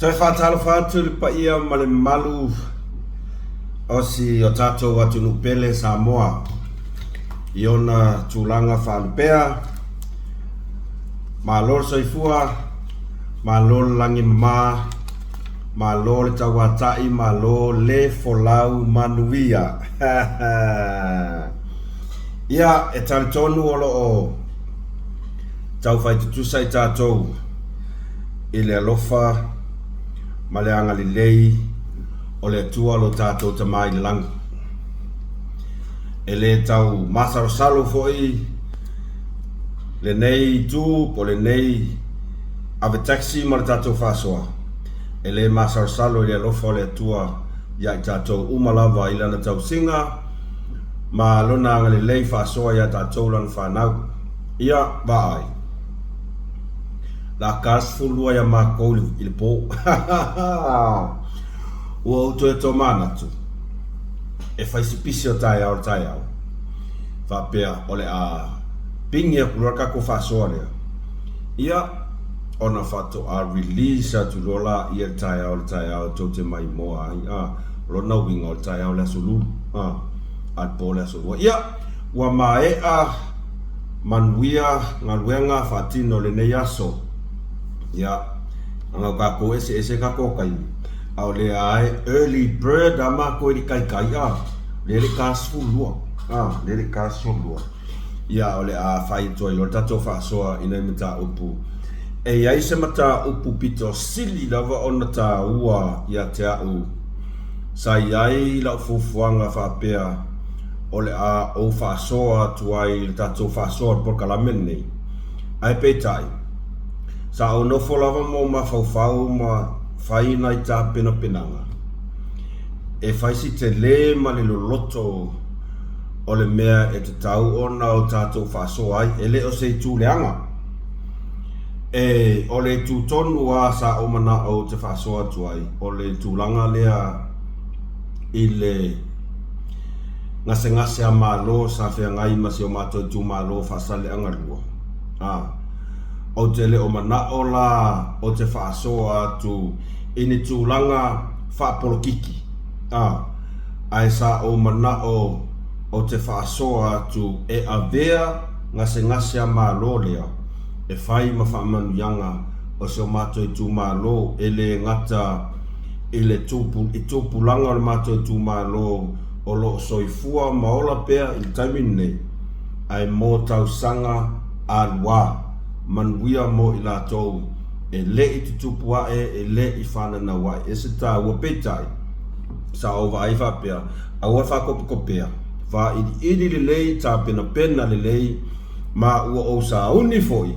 Toe faatalofa atu i le paia ma le mamalu o si o tatou atunuu pele Samoa i ona tulaga faalupea. Malo le soifua, malo le lagi e mama, malo le tauatai, malo le folau manuia. Ia, e talitonu o lo o taufai tutusa i tatou i le alofa ma le agalelei o le Atua lo tatou Tama i le lagi. E le tau masalosalo foi lenei itu po o lenei ave taxi ma le tatou faasoa, e le masalosalo i le alofa o le Atua ia i tatou uma lava i Lana tausiga ma Lona agalelei faasoa ia tatou Lana fanau. Ia, vaai. La ka 12 ia makou i le po. Ua ou toe tomanatu e fai si pisi o taeao le taeao faapea o le a pigi atu loa le tatou faasoa lea. Ia, ona faatoa release atu loa laia le taeao le taeao tou te maimoa ai. A, o lona uiga o le taeao le aso Lulu, a, a le po le aso Lua. Ia, ua maea manuia galuega faatino i lenei aso. Ia, leaga o tatou eseese tatou taimi, a o lea lava e early bird lava matou e le i taitai, a, lea e le i ta 12, a, lea e le i ta 12. Ia, o le a fai atu ai loa le tatou faasoa i nai mataupu. E i ai se mataupu pito sili lava ona taua ia te au, sa i ai lau fuafuaga faapea o le a ou faasoa atu ai i le tatou faasoa o le polokalame lenei. Ae peitai, sa ou nofo lava ma ou mafaufau ma fai nai tapenapenaga e fai si tele ma le loloto o le mea e tatau ona o tatou faasoa ai, e le o se itu leaga. E, o le itu tonu lava sa ou manao ou te faasoa atu ai, o le tulaga lea i le gasegase a Malo sa feagai ma si o matou itumalo o Faasaleleaga 2. A, ou te le o manao la ou te faasoa atu i ni tulaga faapolokiki. A, ae sa ou manao ou te faasoa atu e avea gasegase a Malo lea e fai ma faamanuiaga o si o matou itumalo e le gata i le i tupulaga o le matou itumalo o lo o soifua ma ola pea i le taimi lenei, ae mo tausaga aluā manuia mo i latou e le i tutupu ae, e le i fananau ae. E se taua, peitai, sa ou vaai faapea, aua e faakopekopea, vailiili lelei, tapenapena lelei, ma ua ou sauni foi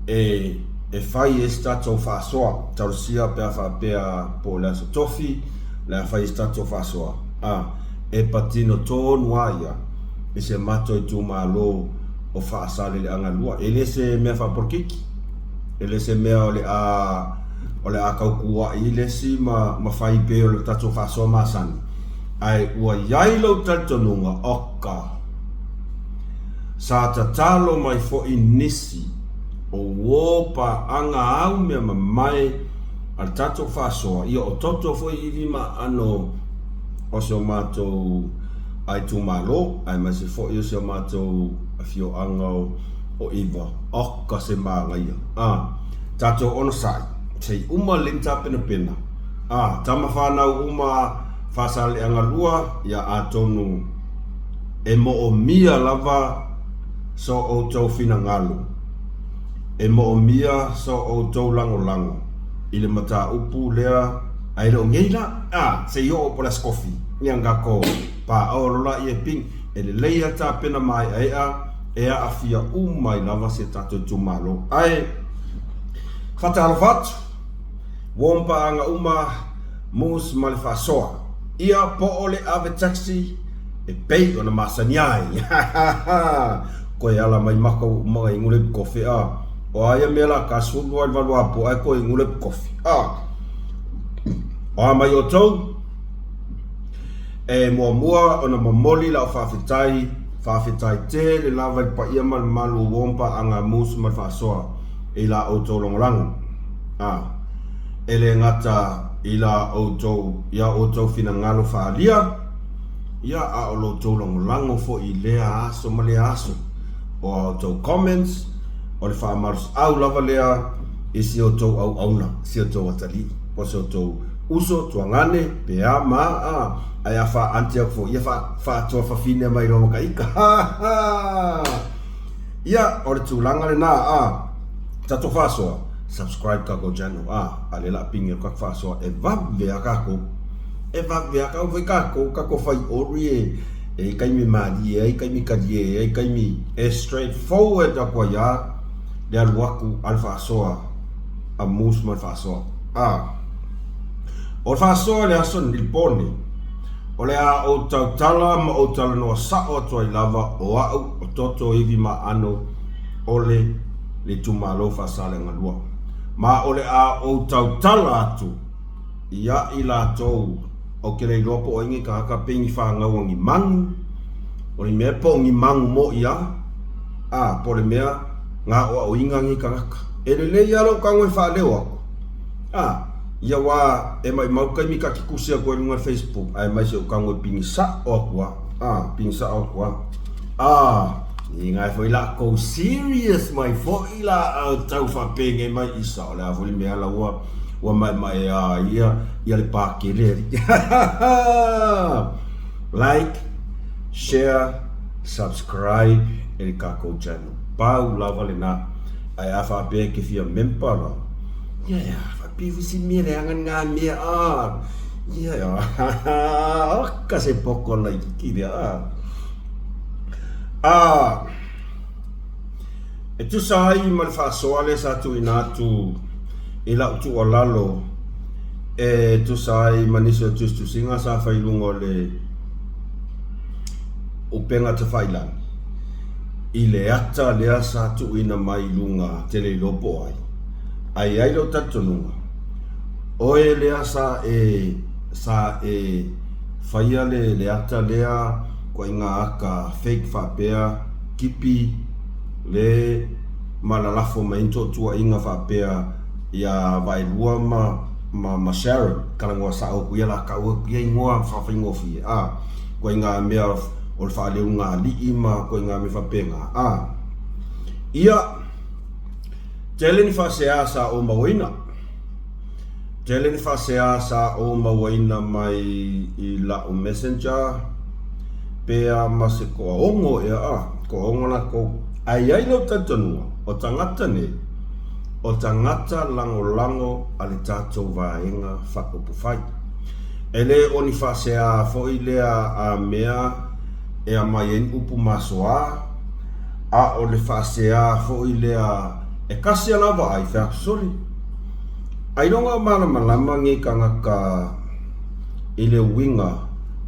e e fai ai se tatou faasoa, talosia pe a faapea po o le Aso Tofi o le a fai ai se tatou faasoa, a, e patino tonu lava ia i se matou itumalo o Faasaleleaga 2. E le se mea faapolokiki, e le se mea o le a o le a tautua'i ai le isi ma ma fai pei o le tatou faasoa masani, ae ua i ai lou talitonuga, oka, sa tatalo mai foi nisi o uo paaga au mea mamae a le tatou faasoa, ia o toto foi i lima aano o si o matou itumalo, aemaise foi o si o matou afioaga o Iva. Oka se manaia! A, tatou onosai, se i uma lelei ni tapenapena. A, tama fanau uma Faasaleleaga 2, ia atonu e moomia lava so outou finagalo, e moomia so outou lagolago i le mataupu lea, ae le o nei la, a, se i oo po o le Aso Kofi, ia ona tatou paao loa laia e ping, e lelei lava le tapena maeaea e aafia uma ai lava si a tatou itumalo. Ae faatalofa atu, warm paaga uma, Moose ma le faasoa. Ia po o le ave taxi e pei ona masani ai. Koe ala mai maka ua uma inu le kofe a. O a ia mea la ka sulu ai valu apo ai koe inu le kofe a. O a mai outou e muamua ona momoli lau faafetai, faafetai tele lava i le paia ma le mamalu o uo ma paaga a Moose ma le faasoa i la outou lagolago. A. E le gata i la outou, i a outou finagalo faaalia, ia, a o lo outou lagolago foi i lea aso ma lea aso. O a outou comments, o le faamalosiau lava lea i si outou auauna, si outou atalii, po o si outou uso, tuagane, pe a ma a, ae a faa-aunty atu foi, ia faa-tuafafine mai loa ma ka ika. Ha ha! Ia, o le tulaga lena, a. Tatou faasoa, subscribe kakou channel, a, a lea la pigi atu kakou faasoa e vave a kakou. E vave a kakou foi kakou, kakou fai ori e e kaimi malie ai, kaimi kalie ai, kaimi e straight forward aku ai a le alu aku a le faasoa a Moose ma le faasoa. A. O le faasoa i le aso le po nei, o le a ou tautala ma ou talanoa sa'o atu ai lava o a'u o toto ivi ma aano o le le itumalo Faasaleleagalua. Ma o le a ou tautala atu ia i latou ou te le iloa po o ai nei tagata pe ni fanau a ni manu, o ni mea po o ni manu mo'i a, a po o le mea gaoaoina nei tagata. E lelei lava lou tago e faaleo atu, a, ia wā e maʻimau taimi ta te tusi atu ai i luga o le Facebook ae mai si ou tago e pigi sa'o atu a, a, pigi sa'o atu a. A, inā e foi lākou serious mai foi la au tau faapenei mai isa o le a foi le mea la ua ua maemae a ia ia le pākele alii. Like, share, subscribe e le kākou channel. Pau lava lenā. Ae a faapea e te fia member la, ia e a faapea foi se mea leaga lena mea a, ia e a, oka se poko laititi lea a. A, e tusa ai ma le faasoa lea sa tuuina atu i lau tuualalo e tusa ai ma nisi o tusitusiga sa fai i luga o le upega tafailagi i le ata lea sa tuuina mai i luga te le iloa po o ai. Ae i ai lou talitonuga, oe lea sa e, sa e faia le, le ata lea koaiga ata fake faapea, kipi le ma lalafo mai ai ni toatuaiga faapea ia Vaelua ma, ma, ma Sharon, talanoa sao atu ia la tau atu ia igoa faafaigofie, a, koaiga mea o le faaleuga alii ma koaiga mea faapena, a. Ia, tele ni faasea sa ou mauaina. Tele ni faasea sa ou mauaina mai i la'u messenger pe a ma se toaono ea a, toaono latou. Ae i ai lou talitonuga, o tagata nei, o tagata lagolago a le tatou vaega faaupufai. E le o ni faasea foi lea a mea e aumai ai ni upu masoa, a o le faasea foi lea e kasi a lava ai feakusoli. Ailoga o malamalama nei tagata i le uiga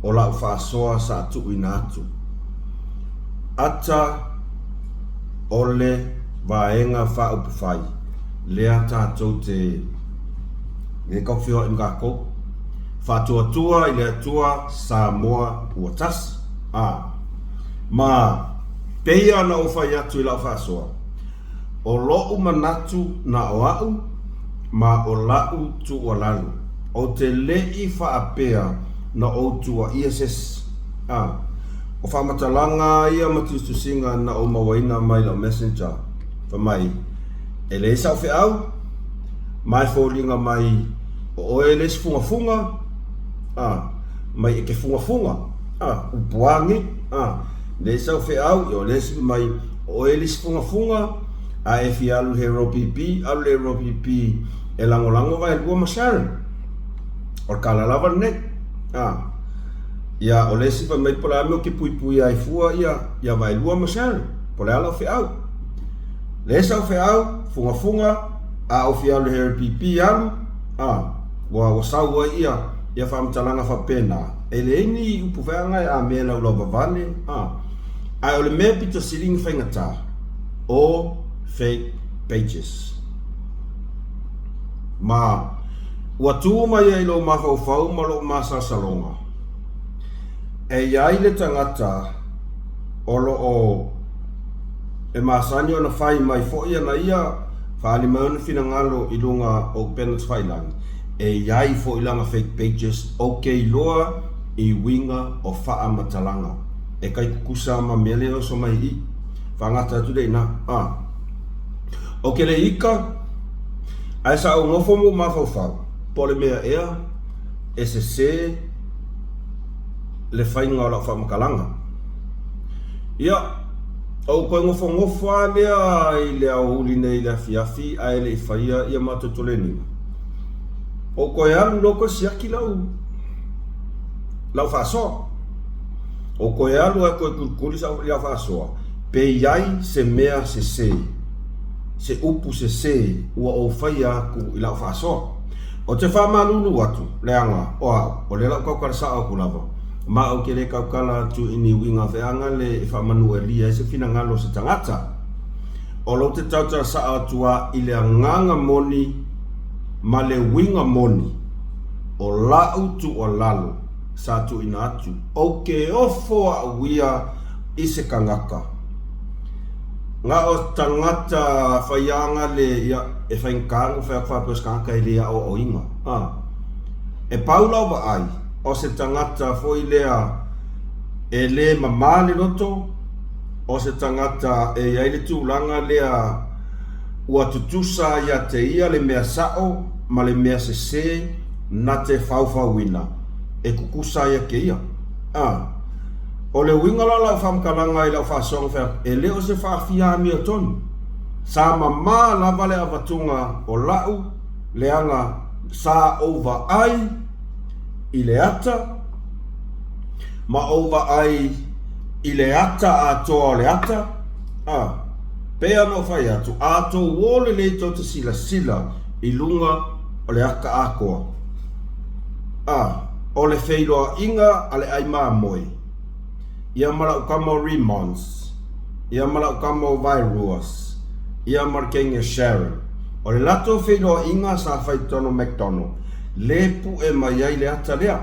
o la'u faasoa sa tuuina atu. Ata o le vaega faaupufai lea tatou te le tau feoai ma tatou. Faatuatua i le Atua Samoa ua tasi. A. Ma pei ona ou fai atu i la'u faasoa, O lo'u manatu na o a'u ma o la'u tuualalo, ou te le'i faapea na ou tuuaia sesi. A, o faamatalaga ia ma tusitusiga na ou mauaina mai la'u messenger, fai mai, E leai sa'u feau, ma e foliga mai o oe le isi fugafuga, a, mai e ke fugafuga, a, upu agi, a, leai sau feau, ia o le isi mai, o oe le isi fugafuga, a e fia alu i le Hero PP, alu i le Hero PP e lagolago Vaelua ma Sharon. O le tala lava lenei. A, ia o le isi fai mai po o le a le mea ou te puipuia ai fua ia, ia Vaelua ma Sharon, po o le a lau feau. Leai sau feau, fugafuga, a ou fia alu i le Hero PP, alu, a, ua, ua sau ai ia, ia faamatalaga faapena, e leai ni upu feaga e amea laulauvavane, a. Ae o le mea pito sili ona faigata, o fake pages. Ma ua tu mai ai lou mafaufau ma lou masalosaloga, e i ai le tagata o lo o e masani ona fai mai foi ana ia Faaali mai ona finagalo i luga o upega tafailagi, e i ai foi lana fake pages ou te iloa i uiga o faamatalaga e kai tutusa ma mea lea e oso mai i i. Faagata atu lea i ina. A. Ou te le ika, ae sa ou nofo ma ou mafaufau, po o le mea ea e sese le faiga o lau faamatalaga. Ia, ou toe nofonofo lava lea i le aoauli nei i le afiafi ae le i faia ia matou toleniga. Ou toe alu loa toe siaki lau lau faasoa. Ou toe alu ae toe tulikuli sau lau faasoa pe i ai se mea sese, se upu sese ua ou faia atu i lau faasoa. Ou te faamalulu atu, leaga o au, o lea la ou tautala sao atu lava, ma ou te le tautala atu i ni uiga feagale e faamanualia ai se finagalo o se tagata. O lou te tautala sao atu a i le agaga moni ma le uiga moni o la'u tuualalo sa tuuina atu, ou te ofo a'u ia i se tagata. Na o tagata faiaga le ia e faigata ona fai atu faapea o se tagata e le aoaoina. A. E pau lau vaai, o se tagata foi lea e le mamā le loto, o se tagata e i ai le tulaga lea ua tutusa ia te ia le mea sa'o ma le mea sesē na te faufauina e tutusa ia te ia. A. O le uiga la o lau faamatalaga i lau faasoaga fai atu, e le o se faafia amiotonu. Sa mamā lava le avatuga o la'u leaga sa ou vaai i le ata ma ou vaai i le ata atoa o le ata, a, pei ona ou fai atu, a tou o lelei tou te silasila i luga o le ata atoa, a, o le feiloaiga a le ʻai mamoe, ia ma la'u tama o Remons, ia ma la'u tama o Vairuas, ia ma le teine o Sharon. O le latou feiloaiga sa fai i totonu o McDonald, le pu'e mai ai le ata lea.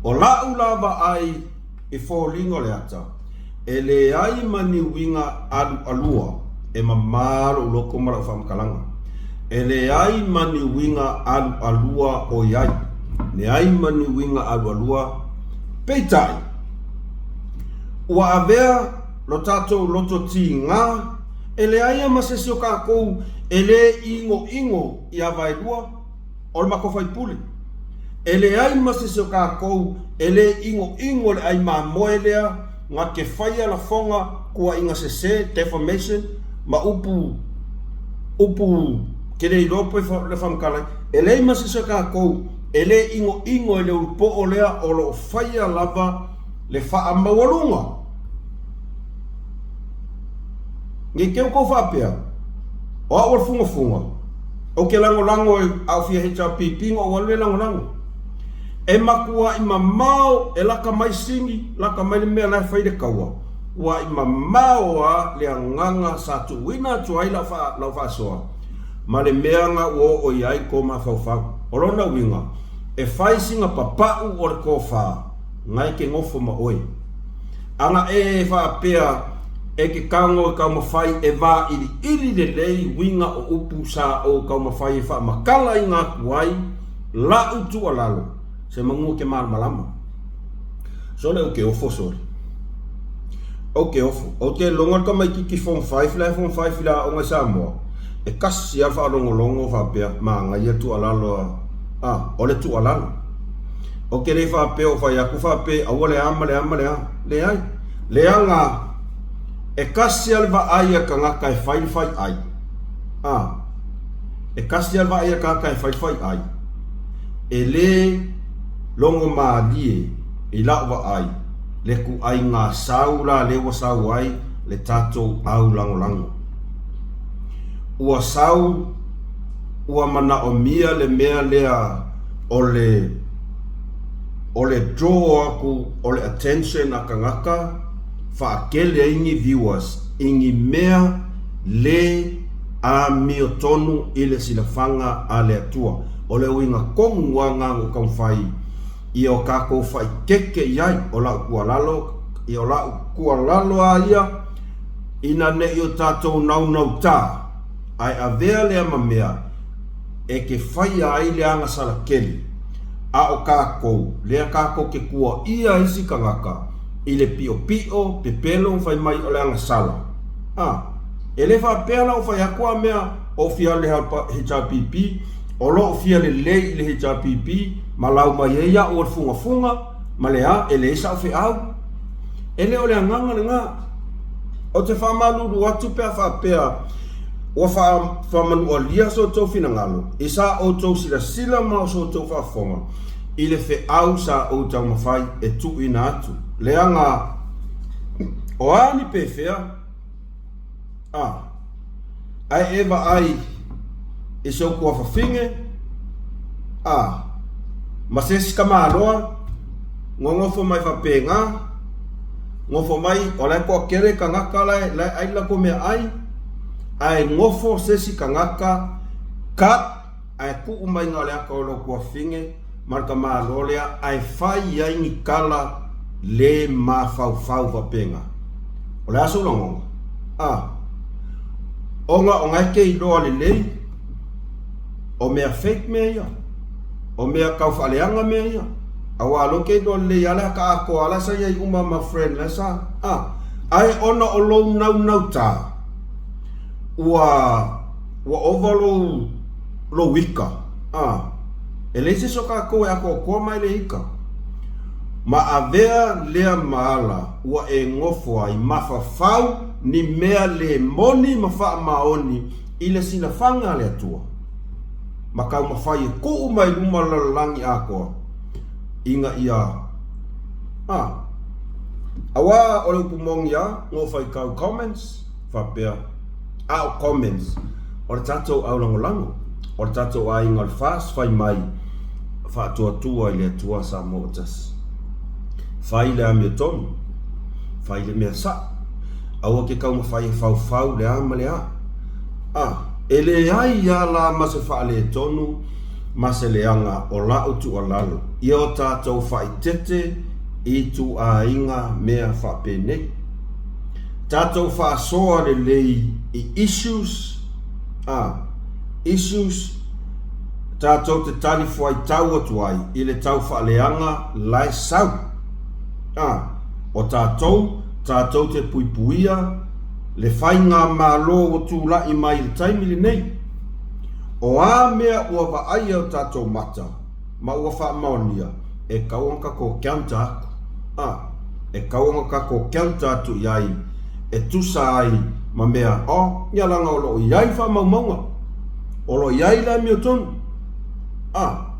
O la'u la vaai i foliga o le ata, e leai ma ni uiga alualua e mamā lou loto ma lau faamatalaga. E leai ma ni uiga alualua o i ai. Leai ma ni uiga alualua. Peitai, ua avea lo tatou loto tigā, e leai a ma se isi o takou e le ʻigoʻigo iā Vaelua, o le matou faipule. E leai ma se isi o takou e le ʻigoʻigo le ʻai mamoe lea na te faia lafoga tuuaiga sese, defamation, ma upu, upu ke le iloa pe le faamatala ai. E leai ma se isi o takou e le ʻigoʻigo i le ulupo'o lea o lo o faia lava le faamaualuga. Ne i te ua tou faapea, o au o le fugafuga, ou te lagolago i a ou fia HRPP na ou alu lea e lagolago. E matuaʻi mamao e laka mai sini, laka mai le mea la e fai le kaua, tuaʻi mamao a le agaga sa tuuina atu ai lau lau faasoa ma le mea na ua oo i ai ko mafaufau. O lona uiga, e fai sina papaʻu o le tofa na e ke nofo ma oe. Ana e faapea e ke tago e taumafai e vailiili lelei uiga o upu sa ou taumafai e faamatalaina atu ai la'u tuualalo, se manu o ke malamalama. Sole ou te ofo sole. Ou te ofo. Ou te logo le tamaititi Form 5 la e Form 5 i le aoga i Samoa, e kasi lava le faalogologo faapea, manaia le tuualalo a, a, o le tuualalo. Ou te le faapea o fai atu faapea aua le a ma le a ma le a. Leai. Leaga e kasi lava le vaai a le tagata e fai le fai ai. A. E kasi lava le vaai a le tagata e fai le fai ai. E le logo malie i la'u vaai le ituaiga sau la lea ua sau ai le tatou au lagolago. Ua sau ua manaomia le mea lea o le o le draw atu o le attention a tagata faatele ai ni viewers i ni mea le amiotonu i le silafaga a le Atua. O le uiga tonu lava na na taumafai ia o tatou faaitete i ai. O la'u tuualalo, ia o la'u tuualalo lava ia ina ne i o tatou naunauta. Ae avea lea ma mea e ke faia ai le agasala tele, a o kākou, lea kākou ke kuaʻia isi kangaka i le piʻopiʻo, pepelo, fai mai o le agasala. A, e le faapea la o fai atu a mea o fia le HRPP, o lo o fia lelei i le HRPP, ma lau mai ai iaʻu o le fugafuga, ma le a, e leai saʻu feau. E le o le agaga lena. Ou te faamalulu atu pe a faapea ua faamanualia so outou finagalo i sa outou silasila ma so outou faafofoga i le feau sa ou taumafai e tuuina atu. Leaga o a ni pefea? A, ae e vaai i sou tuafafine, a, ma se isi tamaloa, nonofo mai faapena, nofo mai, o la e toatele tagata la e, la e ai le latou meaai, ae nofo se isi tagata cut ae tuu mai na o le ata o lou tuafafine ma le tamaloa lea ae fai ai ni tala le mafaufau faapena. O le a sou lagona? A, ona o na e te iloa lelei o mea fake mea ia, o mea tau faaleaga mea ia, aua o lea ou te iloa lelei lava le ata atoa la sa i ai uma ma friend la sa, a, ae ona o lou naunauta, ua, ua ova lou, lou ika, a, e leai se isi o tatou e atoatoa ma e le ika. Ma avea lea ma ala ua e nofo ai mafafau ni mea le moni ma faamaoni i le silafaga a le Atua, ma taumafai e tuu mai luma le lalolagi atoa, ina ia, a, aua o le upu moni a, na ou faitau comments, faapea, a o comments, o le tatou aulagolago, o le tatou aiga o le FAST fai mai, faatuatua i le Atua Samoa ua tasi. Fai le amiotonu, fai le mea sa'o, aua ke taumafai e faufau le a ma le a. A, e leai a la ma se faaletonu ma se leaga o la'u tuualalo ia o tatou faaitete i ituaiga mea faapenei. Tatou faasoa lelei i issues, a, issues tatou te talifuaitau atu ai i le tau faaleaga lae sau. A, o tatou, tatou te puipuia le faigamalo ua tulai mai i le taimi lenei. O a mea ua vaai e o tatou mata ma ua faamaonia, e tau ona tatou counter atu. A, e tau ona tatou counter atu i ai e tusa ai ma mea, oh, ia leaga o lo o i ai faamaumauga, o lo o i ai le amiotonu. A,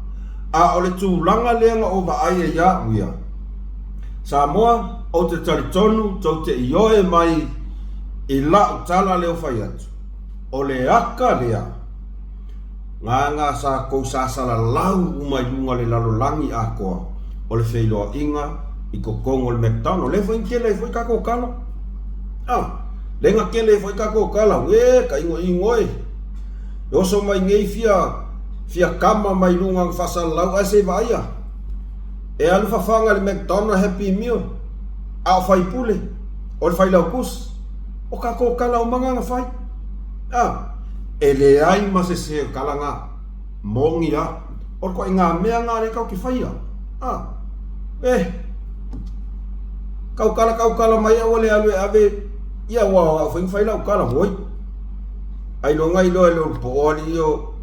a o le tulaga lea na ou vaai ai au ia, Samoa, ou te talitonu tou te ioe mai i la'u tala lea ua fai atu, o le aka lea gagā sa tou sasalalau uma i luga o le lalolagi atoa o le feiloaiga i totonu o le McDonald. Lea foi na tele ai foi tatou tala. A, lea na tele ai foi tatou tala, ue, ka igoigo e, e oso mai nei fia, fia kama mai luga na faasalalau ae se i vaaia. E alu fafaga i le McDonald Happy Meal, a o faipule, o le failautusi, o tatou tala uma na na fai. A, e leai ma se sē o tala na. Moni a, o le ituaiga mea na lea tatou te faia. A, eh, tautala tautala mai ae ua le alu e ave, ia aua o au foi na fai lau tala, oi. Ailoga iloa e le ulupo o alii o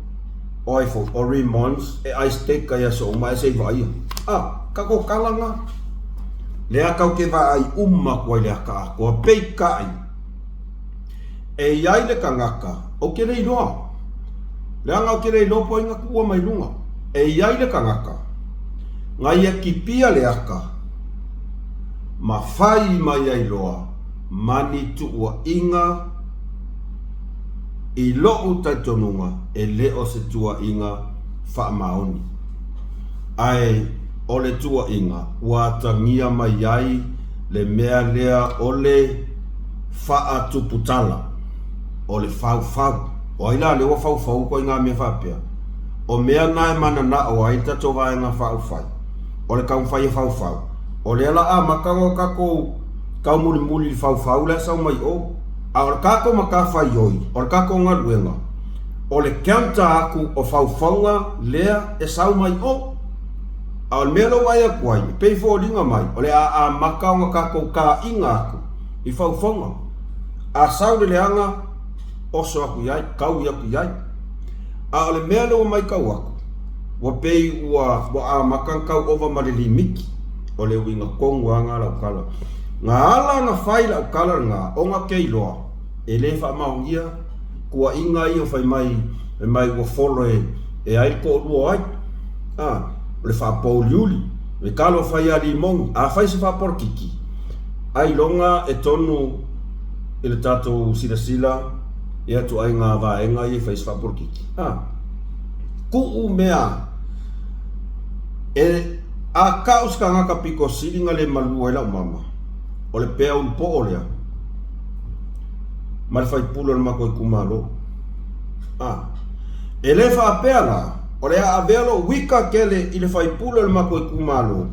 O ai foi, o Remons e ai steak ai aso uma ae se i vaaia. A, tatou tala na. Lea tau te vaai uma atu ai le aka atoa, peitai, e i ai le tagata, ou te le iloa, leaga ou te le iloa po o ai na tuua mai luga, e i ai le tagata, na ia kipia le aka, ma fai mai ai loa ma ni tuuaiga I loʻu talitonuga e le o se tuuaiga faamaoni, ae o le tuuaiga ua atagia mai ai le mea lea o le faatuputala, o le faufau. O ai la lea ua faufau ituaiga mea faapea? O mea na e mananao ai le tatou Vaega Faaupufai, o le taumafai e faufau. O lea la amata ona tatou taumulimuli i le faufau la e sau mai o. A o le tatou matafaioi, o le tatou galuega, O le counter aku o faufauga lea e sau mai o. A o le mea lea ua vaai atu ai, e pei foliga mai o le a amata ona tatou taina atu i faufauga. A sau le leaga, oso atu i ai, taui atu i ai. A o le mea lea ua matau atu, ua pei ua amata ona tau ova ma le limiti. O le uiga tonu lava lena o lau tala. Na ala ona fai lau tala lena, ona ou te iloa e le faamaonia tuuaiga ia fai mai, fai mai ua folo e ai le toalua o ai. A, o le faapouliuli, le talofa ia Limoni, a fai se faapolokiki, ailoga e tonu i le tatou silasila ia ituaiga vaega ia e fai se faapolokiki. A, tuu mea e, a tau se tagata pito sili na le malu ai lau mama, o le pea ulupoo lea ma le faipule o le matou itumalo. A, e le faapea la, o le a avea lou ika tele i le faipule o le matou itumalo,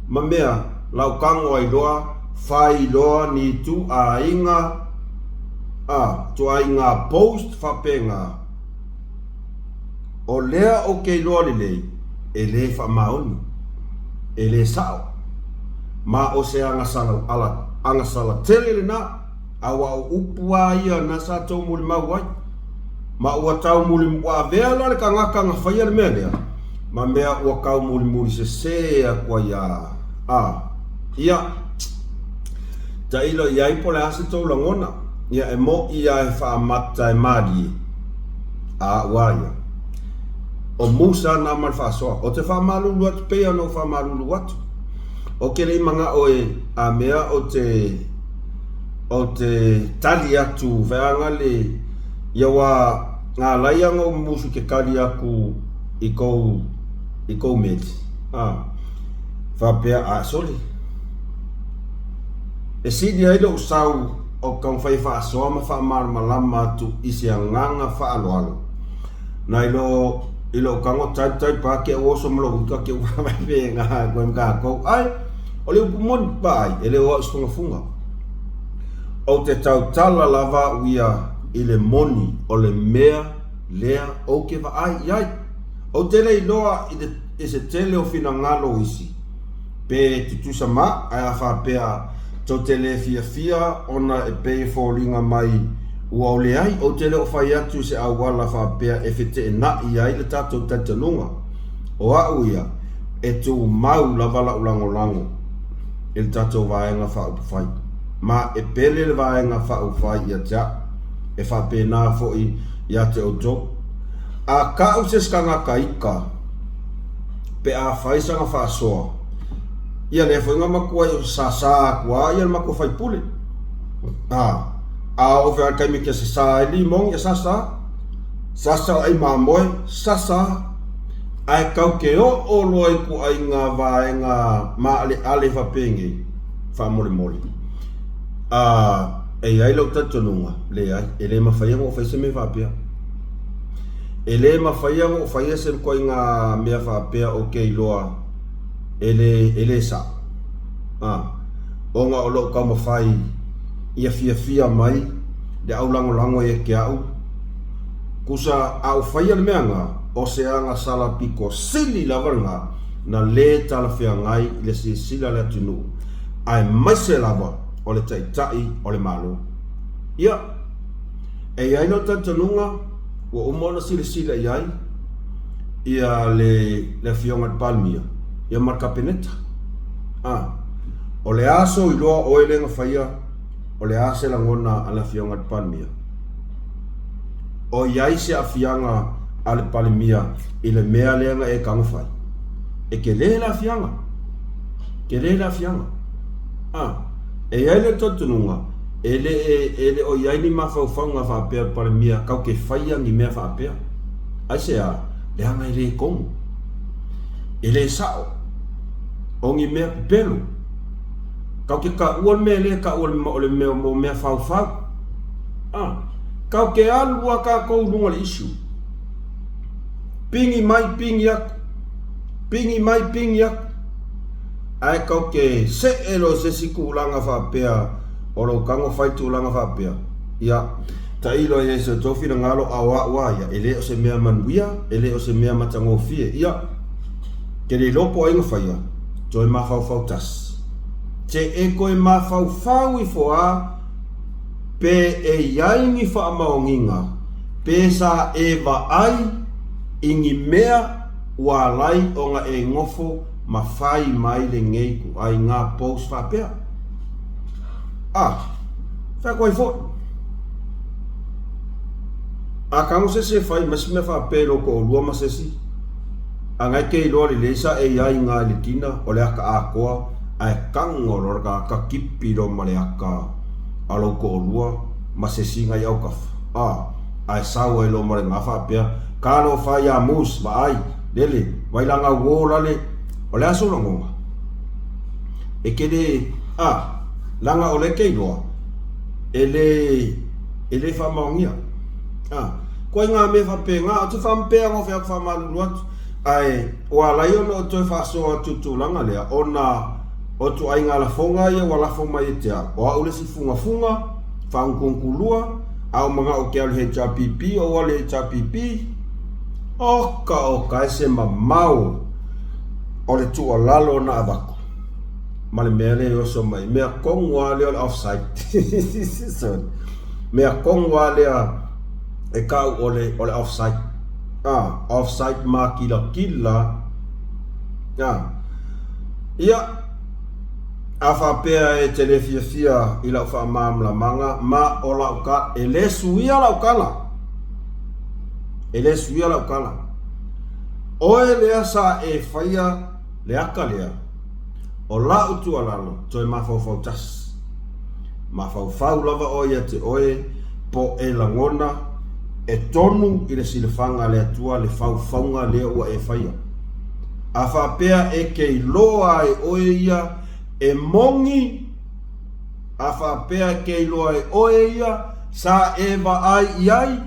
ma mea lau tago ai loa, fai loa ni ituaiga, a, ituaiga post faapena, o lea ou te iloa lelei, e le faamaoni, e le sao, ma o se agasala, ala, agasala tele lena. Aua o upu lava ia na sa taumulimau ai. Ma ua taumuli, ua avea la le tagata na faia le mea lea, ma mea ua taumulimuli sesē atu ai a, a, ia, tailo i ai po o le a se tou lagona. Ia, e moʻi lava e faamata e malie, a ua ia. O Musa na ma le faasoa. Ou te faamalulu atu pei ona ou faamalulu atu. Ou te le i manao e, a mea ou te, Ou te tali atu veaga le ia wa nga lai anga o musu ke tali aku i kou i kou meli a faapea a sole e sili ai lou sau o taumafai e faasoa ma faamalamalama atu i se agaga faaaloalo nai lo i lou tago type type a ke oso ma lou ika ke faapena koe ma tatou ai o le upu moni vaai e le o au se fugafuga. Ou te tautala lava au ia i le moni o le mea lea ou ke vaai i ai. Ou te le iloa i le i se tele o finagalo o isi, pe tutusa ma, ae a faapea tou te le fiafia ona e pei e foliga mai ua o leai, ou te le o fai atu i se auala faapea e feteenai ai le tatou talitonuga. O au ia, e tumau lava la'u lagolago i le tatou Vaega Faaupufai, ma e pele le Vaega Faaupufai ia te a'u, e faapena foi ia te outou. A ka'u se isi tagata ika pe a fai sana faasoa, ia lea foi na matua i sasā atu a ia le matua faipule. A, a oo fea le taimi e te sasā ai limoni, e sasā. Sasā ai mamoe, sasā. Ae kau ke oo loa i ituaiga vaega maaleale faapenei, faamolemole. A, e i ai lou talitonuga, leai, e le mafai ona ou faia se mea faapea. E le mafai ona ou faia se ituaiga mea faapea ou te iloa e le, e le sao. A, ona o lou taumafai ia fiafia mai le aulagolago ia te au, Kusa a ou faia le mea na, o se agasala pito sili lava lena na le talafeagai i le silasila a le atunuu, aemaise lava o le Taitai o le Malo. Ia, e i ai lou talitonuga ua uma ona silasila i ai ia le, le Afioga i le Palemia ia ma le Kapeneta. A, o le a sou iloa oe lea na faia, o le a se lagona a le Afioga i le Palemia? O i ai se aafiaga a le Palemia i le mea lea na e tago fai? E tele le aafiaga. Tele le aafiaga. A, e i ai le talitonuga, e le, e le o i ai ni mafaufauga faapea o le Palemia kau ke faia ni mea faapea. Aisea? Leaga e le tonu. E le sao. O ni mea pepelo. Kau ke taua le mea lea e taua o le mea o mea faufau. A, kau ke alu a tatou i luga o le issue. Pigi mai, pigi atu. Pigi mai, pigi atu. Ae kau ke see loa i se isi tulaga faapea o lou tago fai tulaga faapea. Ia, Tailo ai se outou finagalo a o a'u a ia, e le o se mea manuia, e le o se mea matagofie. Ia, ke le iloa po o ai na faia, toe mafaufau tasi. Te e toe mafaufau ifo a pe e i ai ni faamaoniga, pe sa e vaai i ni mea ua alai ona e nofo ma fai mai lenei ituaiga post faapea. A, fai atu ai foi. A tago se isi e fai mai se mea faapea i lou toalua ma se isi, a na e te iloa lelei sa e i ai iina i le tina o le ata atoa ae tago loa le tagata tipi loa ma le ata a lou toalua ma se isi na i autafa, a, ae sau ai loa ma lena faapea, Talofa ia Moose, vaai, lele, vailaga uo lale, o le a sou lagona? E te le, a, leaga o lea e te iloa, e le, e le faamaonia. A, koe ngā mea faapena, ou te faamapea ona fai atu faamalulu atu, ae ua ala ai ona ou toe faasoa atu i le tulaga lea, ona o ituaiga lafoga ia ua lafo mai e te au, o au le isi fugafuga, faagutugutu a ou manao ou te alu i le HRPP, ou alu i le HRPP, oka oka e se mamao o le tuualalo na avatu ma le mea lea e oso mai, mea tonu lava lea o le offside. Sorry. Mea tonu lava lea e tau o le, o le offside. Ah, offside makilatila. Ah. Ia, a faapea e te le fiafia i lau faamalamalamaga ma o lau tala, e le suia lau tala. E le suia lau tala. Oe lea sa e faia le ata lea, o lau tuualalo, toe mafaufau tasi. Mafaufau lava oe ia te oe, po e lagona e tonu i le silafaga a le Atua le faufauga lea ua e faia. A faapea e te iloa e oe ia e moni, a faapea e te iloa e oe ia sa e vaai i ai,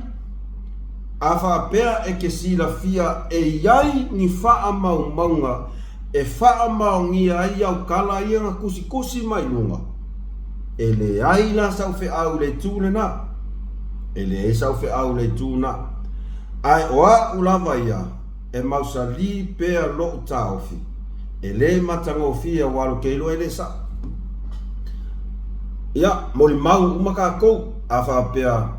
A faapea e te silafia e i ai ni faamaumauga e faamaonia ai au tala ia na tusitusi mai luga, e leai la sau feau i le itu lena. E leai sau feau i le itu na. Ae o a'u lava ia, e mausali pea lo'u taofi, e le matagofie aua lo te iloa e le sa'o. Ia, molimau uma tatou, a faapea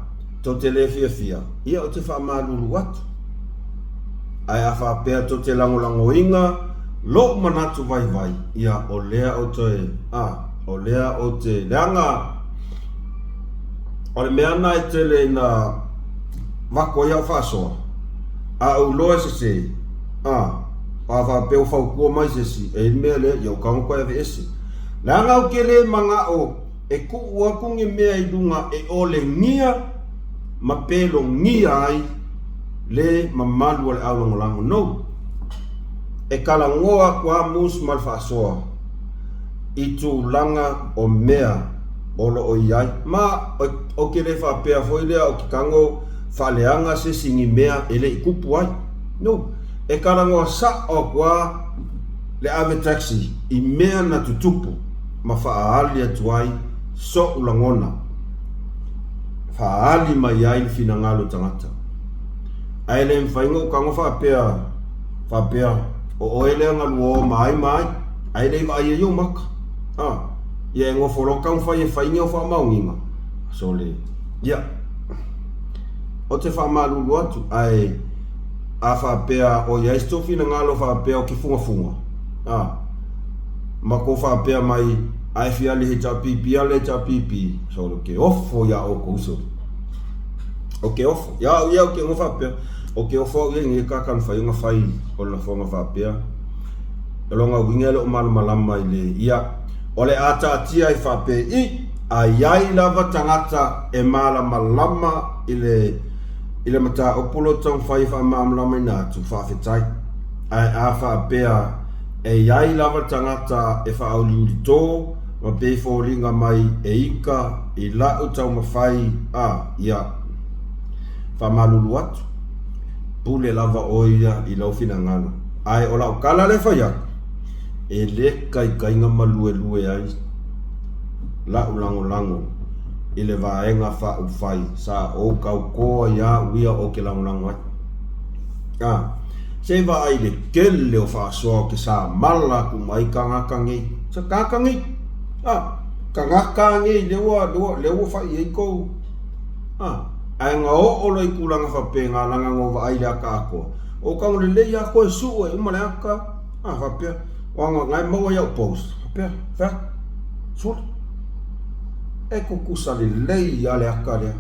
tou te le fiafia, ia ou te faamalulu atu. Ae a faapea tou te lagolagoina lo'u manatu vaivai, ia o lea ou te, a, o lea ou te, leaga o le mea na e tele ina vako ai au faasoa, a ou iloa e sese, a, a faapea ua fautua mai se isi, e i ai le mea lea, ia ou tago toe aveese. Leaga ou te le mana'o e tuu atu ni mea i luga e olegia ma pelogia ai le mamalu o le aulagolago nou. E talanoa atu a Mus ma le faasoa i tulaga o mea o lo o i ai, ma ou te le faapea foi lea ou te tago faaleaga se isi ni mea e le i tupu ai. No. E talanoa sa'o atu a le ave taxi i mea na tutupu ma faaali atu ai so'u lagona, faaali mai ai le finagalo o tagata. Ae le mafai ona ou tago faapea, faapea, o oe lea na lua o ma ai ma ai, ae le i vaai ai ou maka. A, ia e nofo loa taumafai e fai ni au faamaoniga, sole, ia, ou te faamalulu atu, ae a faapea o i ai se tou finagalo faapea ou te fugafuga, a, ma kou faapea mai, a e fia alu i HRPP, alu i HRPP, sole, ou te ofo iā ʻoukou, sole. Ou te ofo. Ia au ia ou te igoa faapea, ou te ofo au ia i nei kaka mafai ona fai o le lafoga faapea. O lona uiga e le o malamalama i le ia. O le a taatia ai faapei, a i ai lava tagata e malamalama i le i le mataupu o lo o taumafai e faamalamalamaina atu, faafetai. Ae a faapea e i ai lava tagata e faauliuli tō ma pei foliga mai e ika i la'u taumafai a ia faamalulu atu, pule lava ʻoe ia i lau finagalo. Ae o la'u tala lea e fai atu, e le kaikaiga maluelue ai la'u lagolago. i le Vaega Faaupufai sa ou tautoa ia au ia ou te lagolago ai. A, se i vaai i le tele o faasoa ou te samala atu uma ai tagata nei. Sa tagata nei. A, tagata nei lea ua, lea ua, lea ua fai i ai tou. A, ae na oo loa i tulaga faapena leaga na ou vaai i le ata atoa, ou tago lelei lava toe sue uma le ata, a, faapea, aua na e maua i au post, faapea, fai atu, sole. E tutusa lelei lava le ata lea.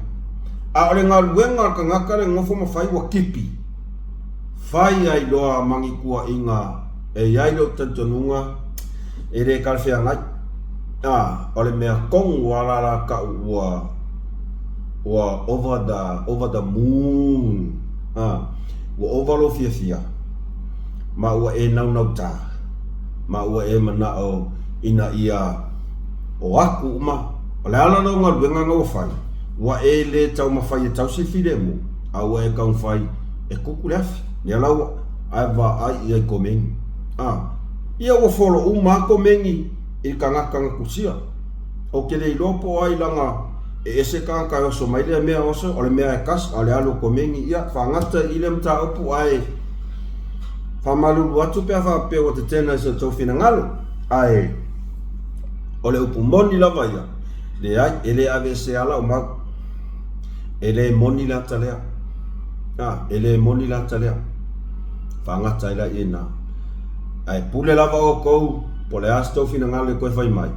A o le galuega a le tagata le nofo ma fai ua tipi, fai ai loa ma ni tuuaiga e i ai lou talitonuga e le talafeagai. A, o le mea tonu lava la la tau ua ua over the over the moon. A, ua ova lou fiafia ma ua e naunautā ma ua e manao ina ia o aku uma, o le ala lou galuega na ua fai, ua e le taumafai e tausi le filemu, a ua e taumafai e kuku le afi. Lea la ua ae vaai i ai komeni. A, ia ua folo uma a komeni i le tagata na tusia. Ou te le iloa po o ai leaga e ese tagata e oso mai lea mea oso, o le mea e tasi, a o le alu o komeni, ia faagata i lea mataupu ae faamalulu atu pe a faapea ua tetena i so outou finagalo. Ae o le upu moni lava ia, leai, e le aveesea lau mau. E le moni le ata lea. A, e le moni le ata lea. Faagata ai la i ina. Ae pule lava outou, po o le a se tou finagalo e toe fai mai,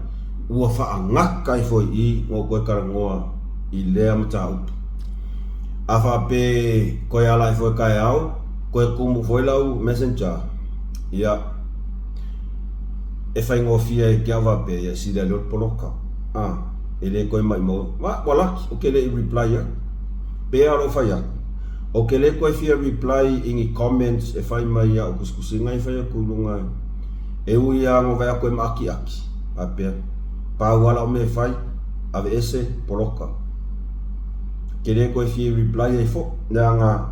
ua faagata ifo i i na ou toe talanoa i lea mataupu. A faapea toe ala ifo e taeao, toe tumu foi lau messenger, ia, e faigofie ai te au faapea, ia e sili ai loa le poloka. A, e le toe maimau. Ma, ua laki, ou te le i reply atu. Pea o lou fai atu, ou te le toe fia reply i ni comments e fai mai i au tusitusiga e fai atu i luga e ui lava na vaai atu e maakiaki, faapea, pau lava lau mea e fai, aveese, poloka. Ou te le toe fia reply ai foi, leaga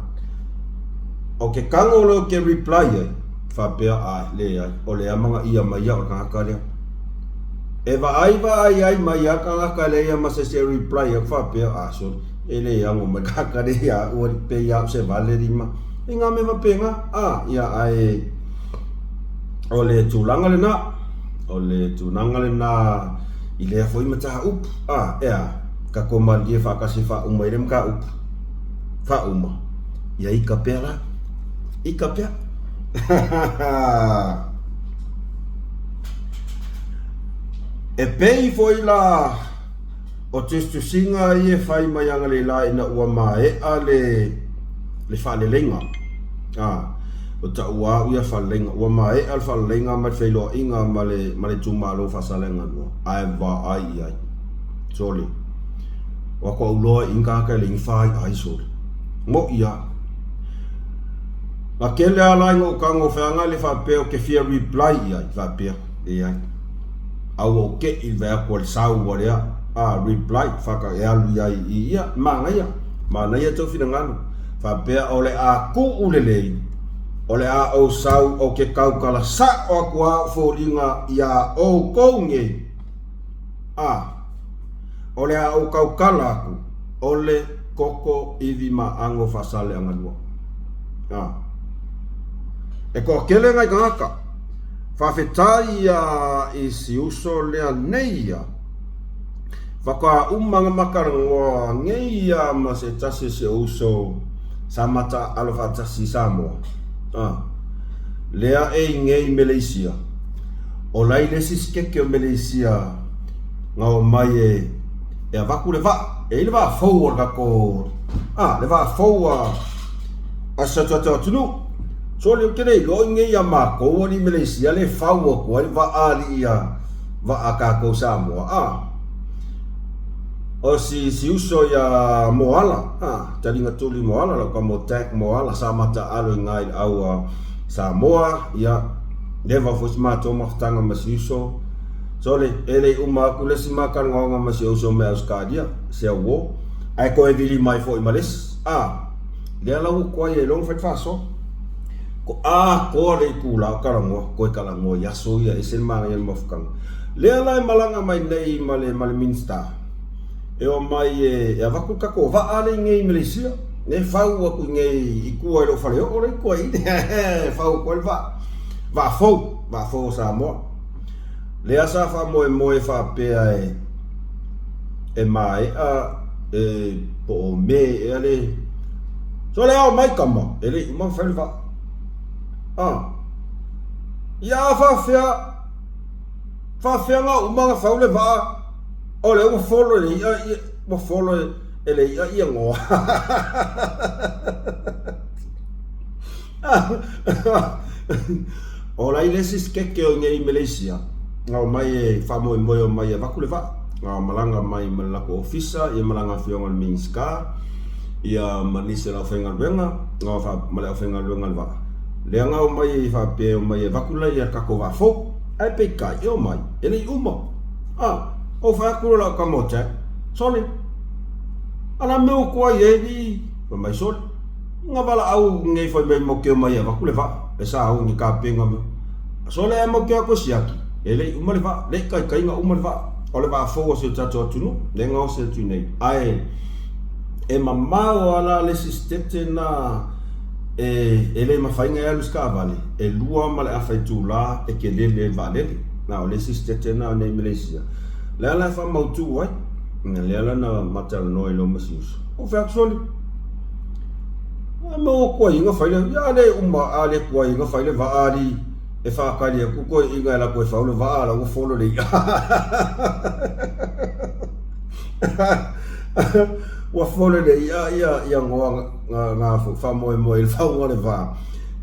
o ke tago loa ou te reply ai, faapea, ae, leai, o le amanaia mai au e le tagata lea. E vaai vaai ai mai a tagata lea ia ma se isi e reply atu faapea, ah sole, e le ano mai le tagata lea ia au alii pei lava o se vale lima. I ngā mea faapena, ah, ia ae o le tulaga lena, o le tulaga lena i lea foi mataupu, ah, ea, tatou malilie faatasi e faauma ai lea mataupu. Faauma, ia ika pea la, ika pea. E pei foi la o tusitusiga ia e fai mai agalelā ina ua maea le le faaleleiga. A, o taua au ia faaleleiga, ua maea le faaleleiga ma le feiloaiga ma le ma le itumalo Faasaleleaga ae vaai i ai. Sole, ua koʻu loa i tagata e le i fai ai sole. Moʻi a. Na tele a la ina ou tago feaga le faapea ou te fia reply i ai, faapea, leai. A ua ou teʻi i le vaai atu a le sau a lea, a reply, faka e alu i ai i ia, manaia, manaia tou finagalo. Faapea o le a tuu lelei, o le a ou sau ou te tautala sao atu a au foliga iā outou nei. A, o le a ou tautala atu, o le koko ivi ma ago Faasaleleaga 2. A, e toatele nai tagata, faafetai ia i si uso lea nei ia, faatoa uma na matalanoa nei ia ma se tasi o si ou uso sa mataaalo faatasi i Samoa. A, lea e i nei Meleisia, o la i le isi sikeke o Meleisia na omai e e avatu le vaa, e i ai le vaa fou a le tatou, a, le vaa fou a a si o tatou atunuu. Sole, ou te le iloa o i nei ia matou alii Meleisia le fau atu ai le vaa alii a vaa a tatou Samoa, a. O si, si uso ia Moala, a, taliga tuli Moala, lau tama o Jack Moala, sa mataaalo i ina i le au a Samoa, ia, leva foi si matou mafutaga ma si uso. Sole, e le i uma atu le isi matalanoaga ma si ou uso mai Ausetalia, se auō, ae toe vili mai foi ma le isi. A, lea la ua tuai ai loa ona fai le faasoa. Ko atoa le itulā o talanoa, toe talanoa i aso ia, e ese le manaia o le mafutaga. Lea la e malaga mai nei ma le, ma le Minisita, E omai e avatu le tatou vaa lea i inei i Meleisia, lea e fau atu i inei i tua i lou faleoo lea i tua i i, e fau atu ai le vaa, vaa fou, vaa fou a Samoa. Lea sa faamoemoe faapea e e maea e po o Me ea le So le ao mai tama, e le i uma ona fai le vaa. Ah. Ia a faafefea faafefea na uma ona fau le vaa o lea ua folo e le i'a ua folo e le i'a ia goa. O la i le isi sikeke o inei i Malaysia na omai e faamoemoe e omai e avatu le vaa, na malaga mai ma le latou ofisa, ia malaga afioga i le Minisita, ia ma nisi o le aufaigaluega, na ma le aufaigaluega o le vaa, lea na omai e faapea e omai e avatu la ia tatou vaa fou. Ae peitai, e omai, e le i uma. A, ou fai atu lea i lau tama o Jack, Sole, a o le a mea ua tuai ai alii? Fai mai, Sole, Nga valaau nei fai mai matou te omai e avatu le vaa e sauni kapena mea. Sole ae matou te o atu e siaki, e le i uma le vaa, le i taitai na uma le vaa. O le vaa fou a si o tatou atunuu, lea na osi atu nei. Ae e mamao lava la le isi sitete na e, e le mafai na e alu i se taavale, e lua ma le afa itula e te lele ai le vaalele. Na o le isi sitete na nei i Malaysia. Lea la e faamautu ai, lea la na ma talanoa ai loa ma si uso. Ou fai atu, Sole, A maua kuaiga fai le, ia le uma a le kuaiga fai le vaa alii e whakari aku koe inga e la koe whau le vaa la ua folo le ia. Ua folo le ia ia ia ngoa nga nga whamoemoe i le whaunga o le vaa.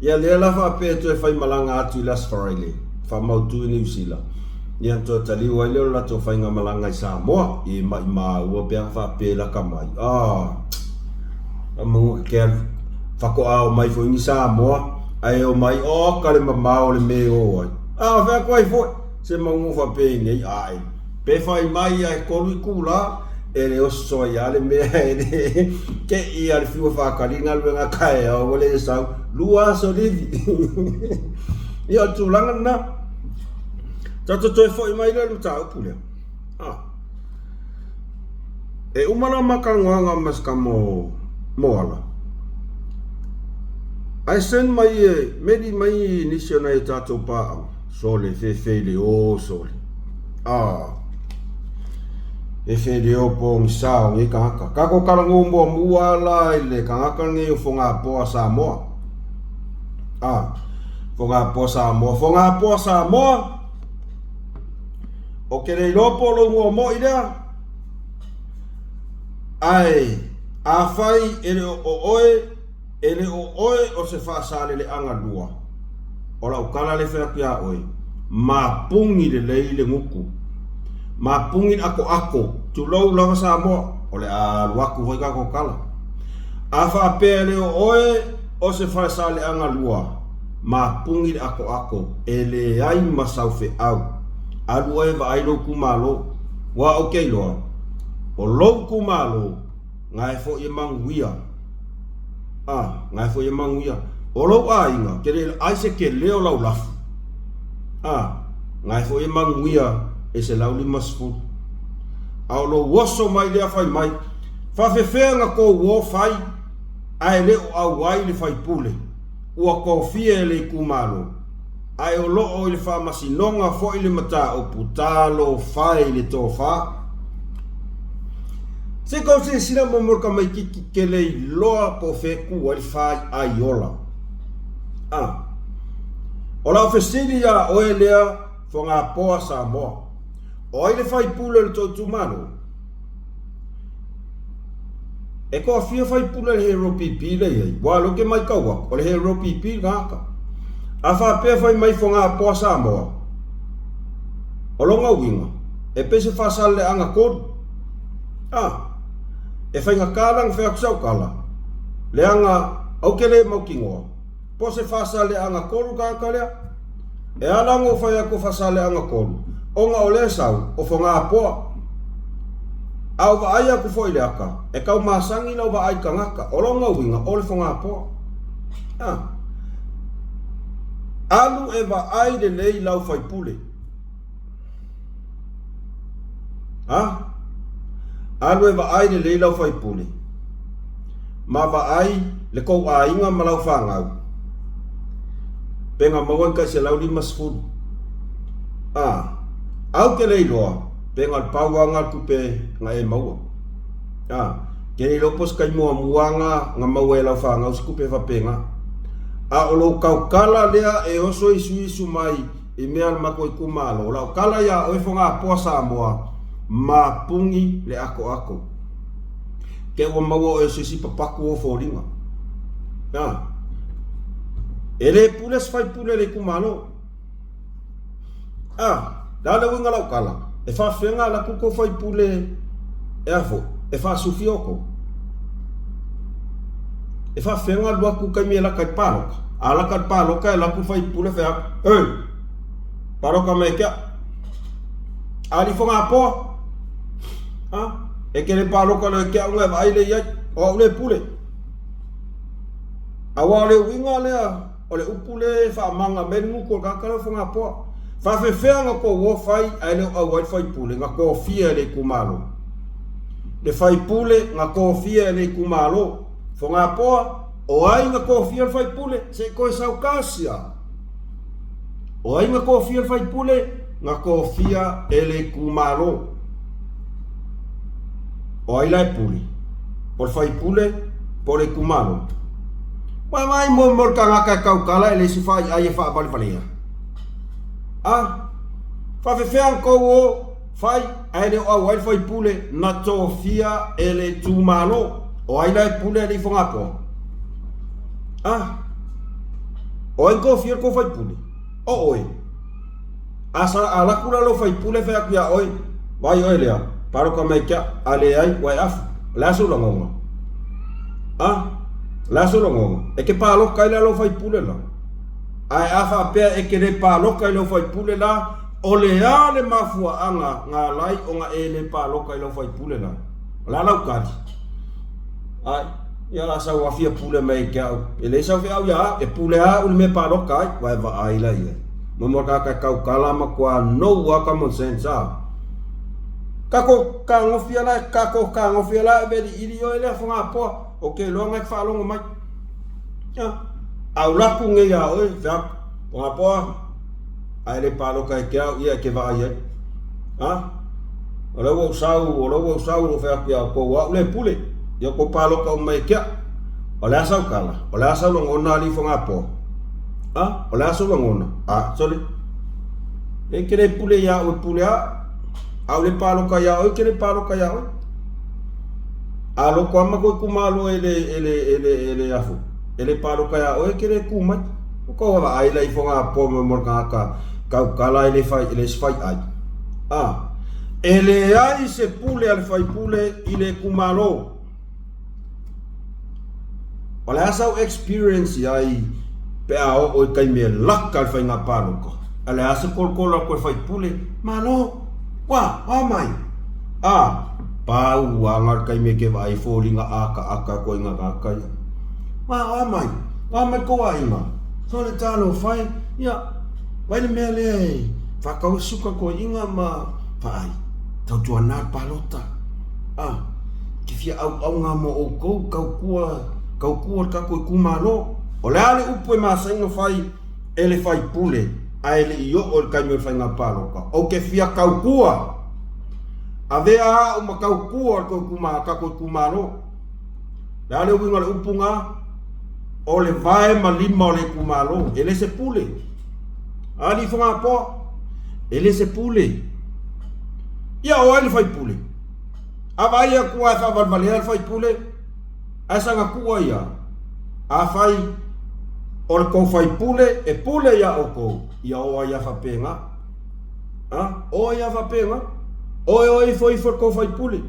Ia lea la whaapea e toe whai malanga atu i le Aso Faraile, whamautu i Niu Sila. Ia ona toe taliu ai lea o le latou faigamalaga i Samoa, i maʻimaua pe a faapea e laka mai. Ah! Manu ke alu faatoa o mai foi ni Samoa, ae o mai, oka le mamao o le me o ai. A o fea atu ai foi, se manu faapea i nei, ae, pe fai mai a e kolu itula, e le oso ai lava le mea e le te i a le fiu e faatali galuega taeao ua le sau, lua aso livi. Ia o le tulaga lena. Tatou toe foi mai lea i le mataupu lea. Ah. E uma la ma talanoaga ma si tama o Moala. Ae send mai e, meli mai nisi o nai o tatou paaga. Sole, fefe i le o, sole. Ah. Fefe i le o pogisa o nei tagata. Tatou talanoa muamua la i le tagata nei o Fogapoa Samoa. Ah. Fogapoa Samoa. Fogapoa Samoa! Ou te le iloa po o lou igoa moʻi lea, ae afai e le o oe, e le o oe o se faasaleleaga lua, o lau tala lea e fai atu iā oe, mapuni lelei le gutu, mapuni le atoato, tulou lava Samoa, o le a alu atu foi tatou tala. A faapea e le o oe o se falesaleaga lua, mapuni le atoato, e leai ma sau feau. Alu oe e vaai lou itumalo, aua ou te iloa, o lou itumalo, na e foi e manuia. A, na e foi e manuia. O lou aiga, ke le ai se kele o lau lafu. A, na e foi e manuia e 150. A o lou oso mai lea fai mai, faafefea na tou o fai ae le o auai le faipule ua tofia e le itumalo, ae o lo o i le faamasinoga foi le mataupu talofa e i le tofa. Se i tou silasila mo mo le tamaititi ke le iloa po o fea e tu ai le fa i ai ola. A. O lau fesili iā oe lea Fogapoa Samoa. O ai le faipule o le tou itumalo? E toafia faipule le Hero PP lea i ai, ua lea ou te maitau atu, o le Hero PP le tagata. A faapea fai mai Fogapoa Samoa, o lona uiga, e pei se faasaleleaga tolu. A, e faigata la ona fai atu sau tala, leaga ou te le mautinoa, Po o se faasaleaga kolu tagata lea? E ala ona ou fai atu o faasaleaga kolu, ona o lea sau, o Fogapoa. A ou vaai atu foi i le ata, e tau masani lau vaai tagata, o lona uiga, o le Fogapoa. A. Alu e vaai lelei lau faipule. A. Alu e vaai lelei lau faipule, ma vaai le kou aiga ma lau fanau, pe na maua ni tai 150. A, au ke le iloa, pe na o le pau lava na o le tupe na e maua. A, ke le iloa po o se taimi muamua na na maua e lau fanau se tupe faapena. A o lou tautala lea e oso isuisu mai i mea a le matou itumalo, o lau tala ia oe Fogapoa Samoa, mapuni le atoato. Te ua maua oe o se isi papatu o foliga. A, e le pule se faipule i le itumalo. A, le a le uiga o lau tala? E faafefea ona alu atu le tou faipule e a foi, e faasufia outou? E faafefea ona alu atu i taimi e lata i le palota? A lata i le palota e alu atu le faipule fai atu, Ei! Palota mai e te au. Alii Fogapoa, a, e te le palota loa e te au ona e vaai lea i ai, o au lea e pule. Aua o le uiga lea o le upu lea e faamaga mai ai le gutu o le tagata lea o Fogapoa. Faafefea ona tou o fai ae le o auai le faipule na tofia e le itumalo? Le faipule na tofia e le itumalo. Fogapoa, o ai na tofia le faipule? Se i toe sau tasi lava. O ai na tofia le faipule? Na tofia e le itumalo. O ai la e pule? O le faipule po o le itumalo? Ua vaai mo mo le tagata e tautala e le isi faaiai e faavalevalea. A, faafefea ona tou o fai ae le o auai le faipule na tofia e le itumalo? O ai la e pule alii Fogapoa? A, o ai na tofia le tou faipule? O oe. A sa alu atu la lou faipule fai atu ia oe, Vaai oe lea, palota mai ke au, a leai, ua e afu. O le a sou lagona? A, o le a sou lagona? E te palota ai la lou faipule la? Ae a faapea e te le palota i lou faipule la, o le a le mafuaaga na ala ai ona e le palota i lou faipule la? O le a lau tali? Ai, ia la sau afia pule mai ke au. E leai sau feau ia au, e pule au i le mea palota ai. Ua e vaai la i ai. Mo mo ka ka tautala matua no a common sense a. Kako kagofia la, kako kagofia la e veli ili oe lea Fogapoa, o ke iloa na e faalogo mai. Ia, au laku nei ia oe, fea, Fogapoa, ae le palota e ke au, ia e ke vaai ai. Ha? O lea ua ou sau, o lea ua ou sau, o fai atu ia outou, au le pule, ia outou palota uma e ke au. O le a sau tala, o le a sau lagona alii Fogapoa. Ha? O le a sou lagona? A, sole. E ke le pule ia oe pule a. A o le palota ia oe ke le palota ia oe. A loko ama koe kumalo e le e le e le e le afu. E le palota ia oe ke le ku mai. O kau ala ai la i fonga po mo mo ka kau kala e le fai e le fai ai. A e le ai se pule a le fai pule i le kumalo. O le a sau experience i ai pe a oo i taimi e laka le faiga palota? O le a se kolokolo a koe faipule? Malo! Ua, oa mai! A, pau a nga le taimi e ke vaai i foliga akaaka koe i nga kaka ia. Ua, oa mai! Oa mai kou aiga! Sole talofa e, ia, vai le mea lea e whakau e suka koe inga ma vaai. Tautuana le palota. A, ke fia auaunga mo oukou, kaukua, kaukua le tatou itumalo. O le a le upu e masani ona fai e le faipule ae le i oo i le taimi o le faiga palota? Ou te fia kaukua! Avea au ma kaukua o le tou tatou itumalo. O le a le uiga o le upu na? O le vae ma lima o le itumalo, e le se pule. Alii Fogapoa, e le se pule. Ia o ai le faipule? A vaai atu lava e faavalevalea le faipule, ae saga tuu ai lava. Afai o le tou faipule e pule iā outou, ia o ai lava faapena. A, o ai lava faapena. Oe o ifo ifo le tou faipule.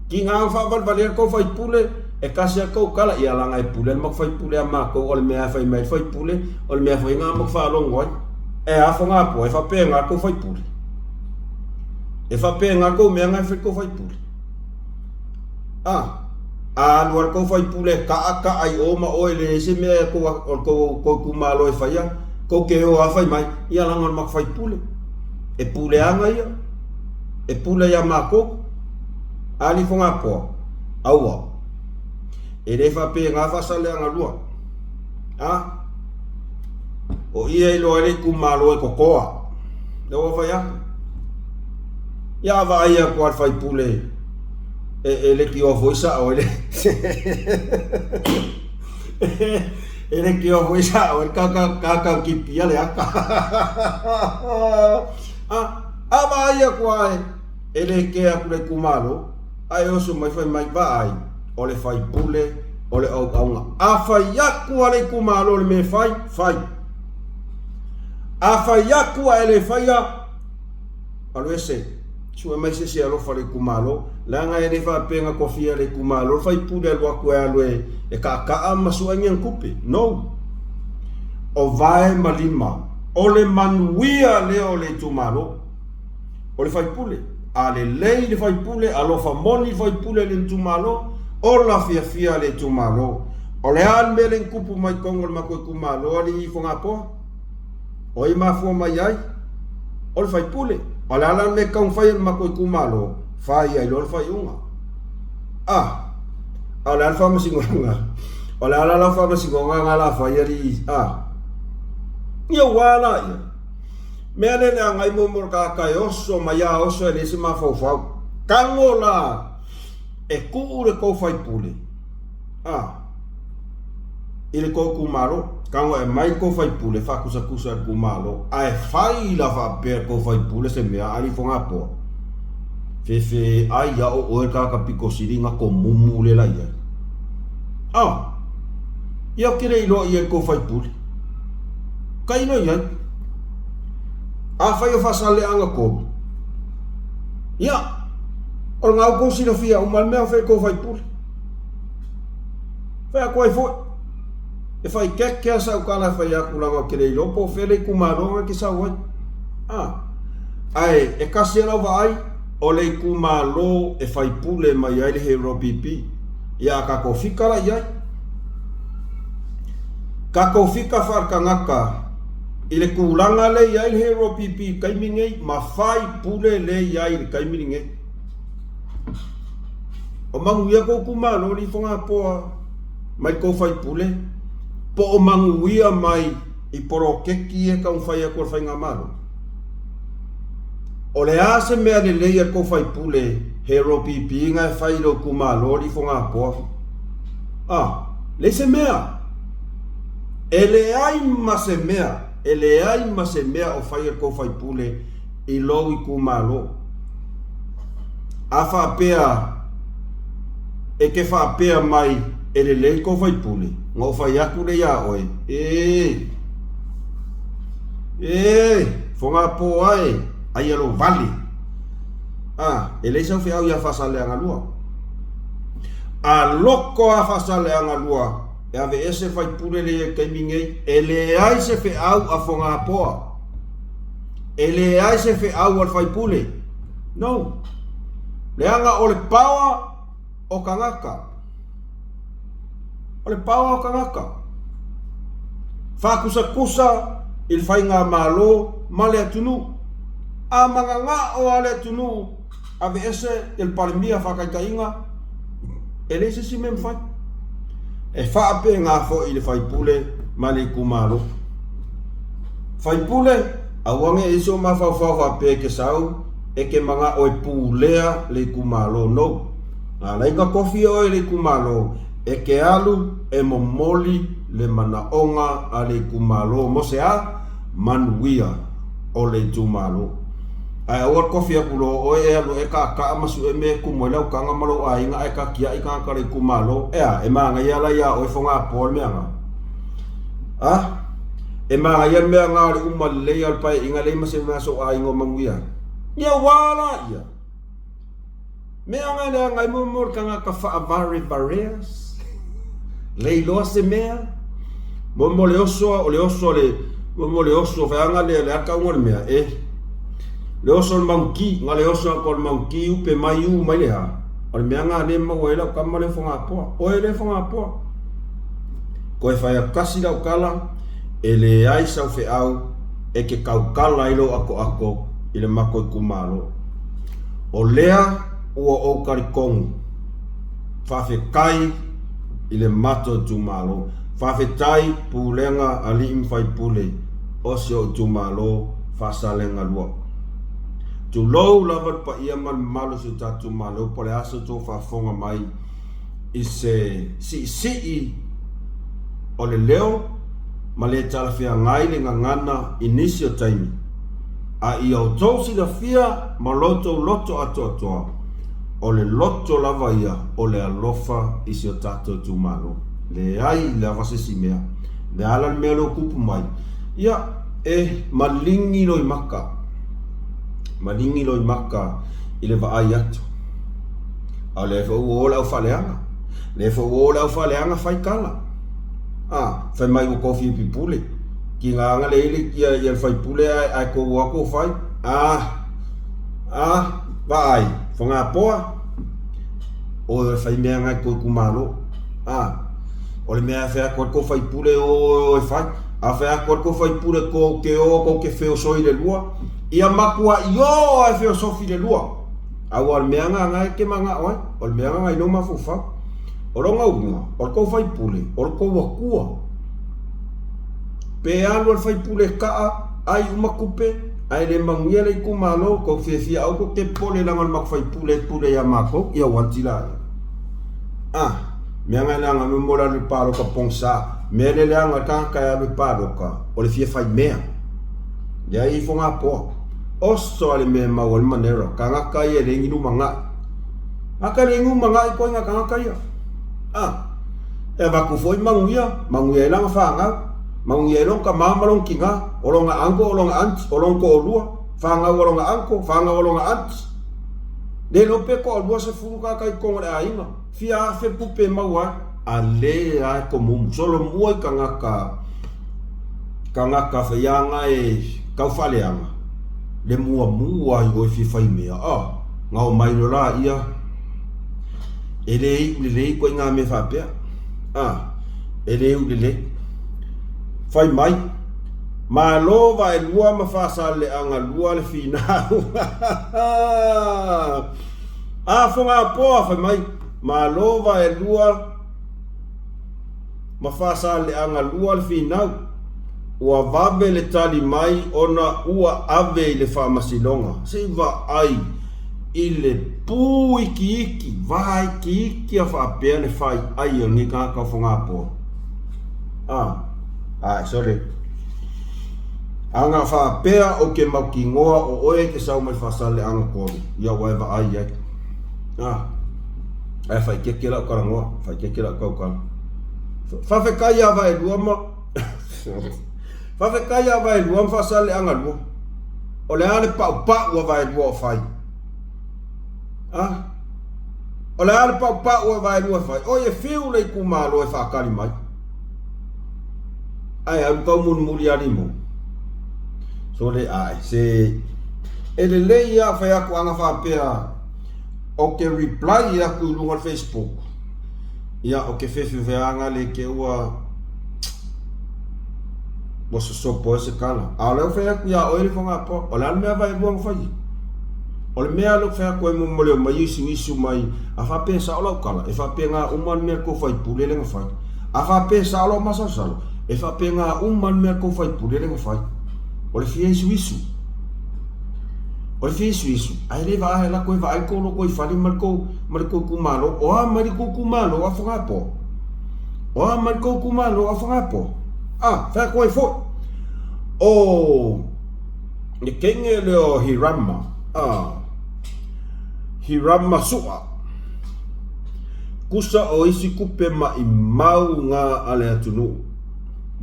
Tiga ona faavalevalea le tou faipule, e tasi lava le tou tala, ia leaga e pule le matou faipule ia matou, o le mea lava e fai mai ai le faipule, o le mea foi lena matou faalogo ai. E a Fogapoa, e faapena le tou faipule. E faapena kou mea na e fai kou faipule. A, a alu alu kou faipule e kaa kaa i o ma o e leai se mea e kou o kou kou itumalo e faia, kou ke o a fai mai, ia leaga o le matou faipule. E pule ana ia, e pule ia makou. Ali Fogapoa, Aua. E le faapena Faasaleleaga 2. A? O ia iloa ai le itumalo e totoa. Lea ua fai atu. Ia a vaai atu a le faipule e, e leitioa foi sao ai le e leitioa foi sao ai le kaka kipia le ata. A, a vaai atu a e, e le kea atu le itumalo, ae oso mai fai mai vaai, o le faipule o le auauna. A fai atu a le itumalo le mea e fai, fai. A fai atu ae le faia, alu ese. Sue mai se isi e alofa le itumalo. Leaga e le faapea na tofia e le itumalo le faipule e alu atu e alu e, e kaakaa ma sue ni ana tupe. No. O vae ma lima. O le manuia lea o le itumalo. O le faipule. A lelei le faipule, alofa moni le faipule i le itumalo, ola fiafia le itumalo. O le a le mea lea na tupu mai totonu o le matou itumalo alii Fogapoa? O ai e mafua mai ai? O le faipule. O le a la le mea e tatau ona fai e le matou itumalo? Fai ai loa le faaiuga. Ah, a o le a le faamasinoga? O le a la lau faamasinoga na la fai alii? Ah, ia ua la ia. Mea lea leaga ai mo mo le tagata e oso mai a oso e leai se mafaufau. Tago la e tuu le tou faipule a i le tou itumalo. Tago e aumai le tou faipule e faatusatusa i le itumalo ae fai la faapea le tou faipule se mea a le Fogapoa. Fefe ai a o oe le tagata pito sili na tomumu le la i ai. A ia ou te le iloa i ai le tou faipule. Tailo i ai. Afai o Faasaleleaga 3, ia, o lena ua outou silafia uma le mea o fai e tou faipule. Fai atu ai foi, e fai keke lava sau tala e fai atu leaga ou te le iloa po o fea le itumalo na e te sau ai. A, ae e tasi lava lau vaai, o le itumalo e faipule mai ai le Hero BP. Ia a tatou fika la i ai. Tatou fika faaletagata i le tulaga lea i ai le Hero BP i le taimi lenei ma faipule lea i ai i le taimi lenei. O manuia kou itumalo alii Fogapoa mai kou faipule po o manuia mai i poloketi ia e taumafai atu e le faigamalo? O le a se mea lelei a le tou faipule Hero BP na e fai i lou itumalo alii Fogapoa? A, leai se mea. E leai ma se mea, e leai ma se mea o fai e le tou faipule i lou itumalo. A faapea e te faapea mai e lelei tou faipule, na ou fai atu lea iā oe, e, e, Fogapoa e, aia lou vale. A, e leai sau feau iā Faasaleleaga 2. A loko a Faasaleleaga 2 e aveese le faipule lea i le taimi nei, e leai se feau a Fogapoa. E leai se feau a le faipule. No. Leaga o le power o tagata. O le power o tagata. Faakusakusa i le faigamalo ma le atunuu. A mananao lava le atunuu aveese le Palemia faataitaiga, e leai se isi mea e mafai. E faapena foi i le faipule ma le itumalo. Faipule, aua ne i i ai sou mafaufau faapea e te sau e te manao e pulea le itumalo nou. Na ala ai ona tofi oe e le itumalo e te alu e momoli le manaoga a le itumalo mo se a? Manuia o le itumalo. Ae aua le tofi atu loa o oe e alu e kaakaa ma sue mea e tumu ai lau taga ma lou aiga ae ta tiai tagata o le itumalo. E a? E manaia la iā oe Fogapoa le mea na? A? E manaia le mea na o le uma lelei a o le paeaiga leai ma se mea a sou aiga o manuia ai? Ia ua la ia! Mea na leaga ai mo le tagata faavarevareas, le iloa se mea, mo mo le oso, o le oso le, mo mo le oso, feaga le, le aka unga le mea, e, le oso le maunki, nga le oso ako le maunki, upe mai u mai le ha, o le mea nga le maua e lau kama le Fogapoa, oe le Fogapoa. Koe whai akasi lau kala, e le ai sau feau, e ke kaukala ai lou akoako i le mako itumalo. O lea Ua ou talitonu. Faafetai i le matou itumalo. Faafetai Pulega Alii ma Faipule o si ou itumalo Faasalega 2. Tulou lava le paia ma le mamalu o si o tatou itumalo po o le a se tou faafofoga mai i se siisii o le leo ma le talafeagai le gagana i nisi o taimi. A ia outou silafia ma lo outou loto atoatoa, o le loto lava ia o le alofa i si o tatou itumalo. Leai lava se isi mea. O le a la le mea lea ua tupu mai? Ia, e maligi loimaka, maligi loimaka i le vaai atu. A o lea foi ua o le aufaaleaga. Lea foi ua o le aufaaleaga fai tala. A, fai mai ua tofi pipule. Tiga na leai le ia ia le faipule ae ae tou o atu o fai. A, a, vaai, Fogapoa, oe o le fai mea na i tou itumalo. A, o le mea e fai atu ai le tou faipule o o e fai. A fai atu ai le tou faipule tou te o tou te feosoi le lua, ia matuai o lava e feosofi le lua. Aua o le mea na na e te manao ai, o le mea na i lou mafaufau. O lona uiga, o le tou faipule, o le tou atua. Pe alu a le faipule e kaa, ai uma tupe, ae le manuia le itumalo, tou fiafia aua tou te popole leaga o le matou faipule e pule ia matou, ia ua atila ai. Ah, mea na e leaga mo le alu i le palota pogisa, mea le leaga le tagata e alu e palota, o le fia fai mea. Leai ifo gapoa. Oso a le mea e mau ai le manera, tagata ia e leai ni lumanai. Tagata e leai ni lumanai ituaiga tagata ia. Ah, e avatu foi manuia, manuia ai lana fanau, manuia ai lona tama ma lona tina, o lona uncle, o lona aunty, o lona toalua, fanau a lona uncle, fanau a lona aunty. Le iloa pe toalua sefulu tagata i totonu o le aiga, fia afe tupe e maua ai, a le lava e tomumu. Solomua i tagata, tagata faiaga e tau faaleaga, le muamua i o e fia fai mea, ah, na omai loa laia, E le iu lelei ituaiga mea faapea. A, e le iu lelei. Fai mai, Malo vaelua ma Faasaleleaga lua le finau. A, Fogapoa, fai mai, Malo vaelua ma Faasaleleaga lua le finau. Ua vave le tali mai ona ua ave i le faamasinoga. Se i vaai i le pū ikiiki, vāikiiki a faapea le faiai o lenei tagata o Fogapoa. A, ae, sole. Ana faapea ou te mautinoa o oe e te sau mai Faasaleleaga 3, ia ua e vaai i ai. A, ae faaeteete lau talanoa, faaeteete lau tautala. Faafetai ia Vaelua ma Faafetai ia Vaelua ma Faasaleleaga 2. O le a le paupau a Vaelua o fai? A? O le a le paupau a Vaelua e fai? Oi e fiu le itumalo e faatali mai. Ae alu tau mulimuli ia Limou. Sole ae se e lelei lava fai atu ana faapea ou te reply atu i luga o le Facebook. Ia ou te fefefeaga le te ua ua sosopo ai se tala. A o lea ua fai atu ia oe le Fogapoa, o le a le mea vaelua na fai? O le mea lea ua fai atu ai mo le omai isuisu mai, a faapea e sao lau tala, e faapena uma le mea le tou faipule lea na fai. A faapea e sao lau masalosalo, e faapena uma le mea le tou faipule lea na fai. O le fia isuisu. O le fia isuisu, ae le vaai alu atu e vaai le tou lotoifale ma le tou ma le tou itumalo. O a mai le tou itumalo a Fogapoa? O a mai le tou itumalo a Fogapoa? A, fai atu ai foi. O le kenge lea o Hirama, a, Hirama Sua, kusa o isi tupe maʻimau na a le atunuu.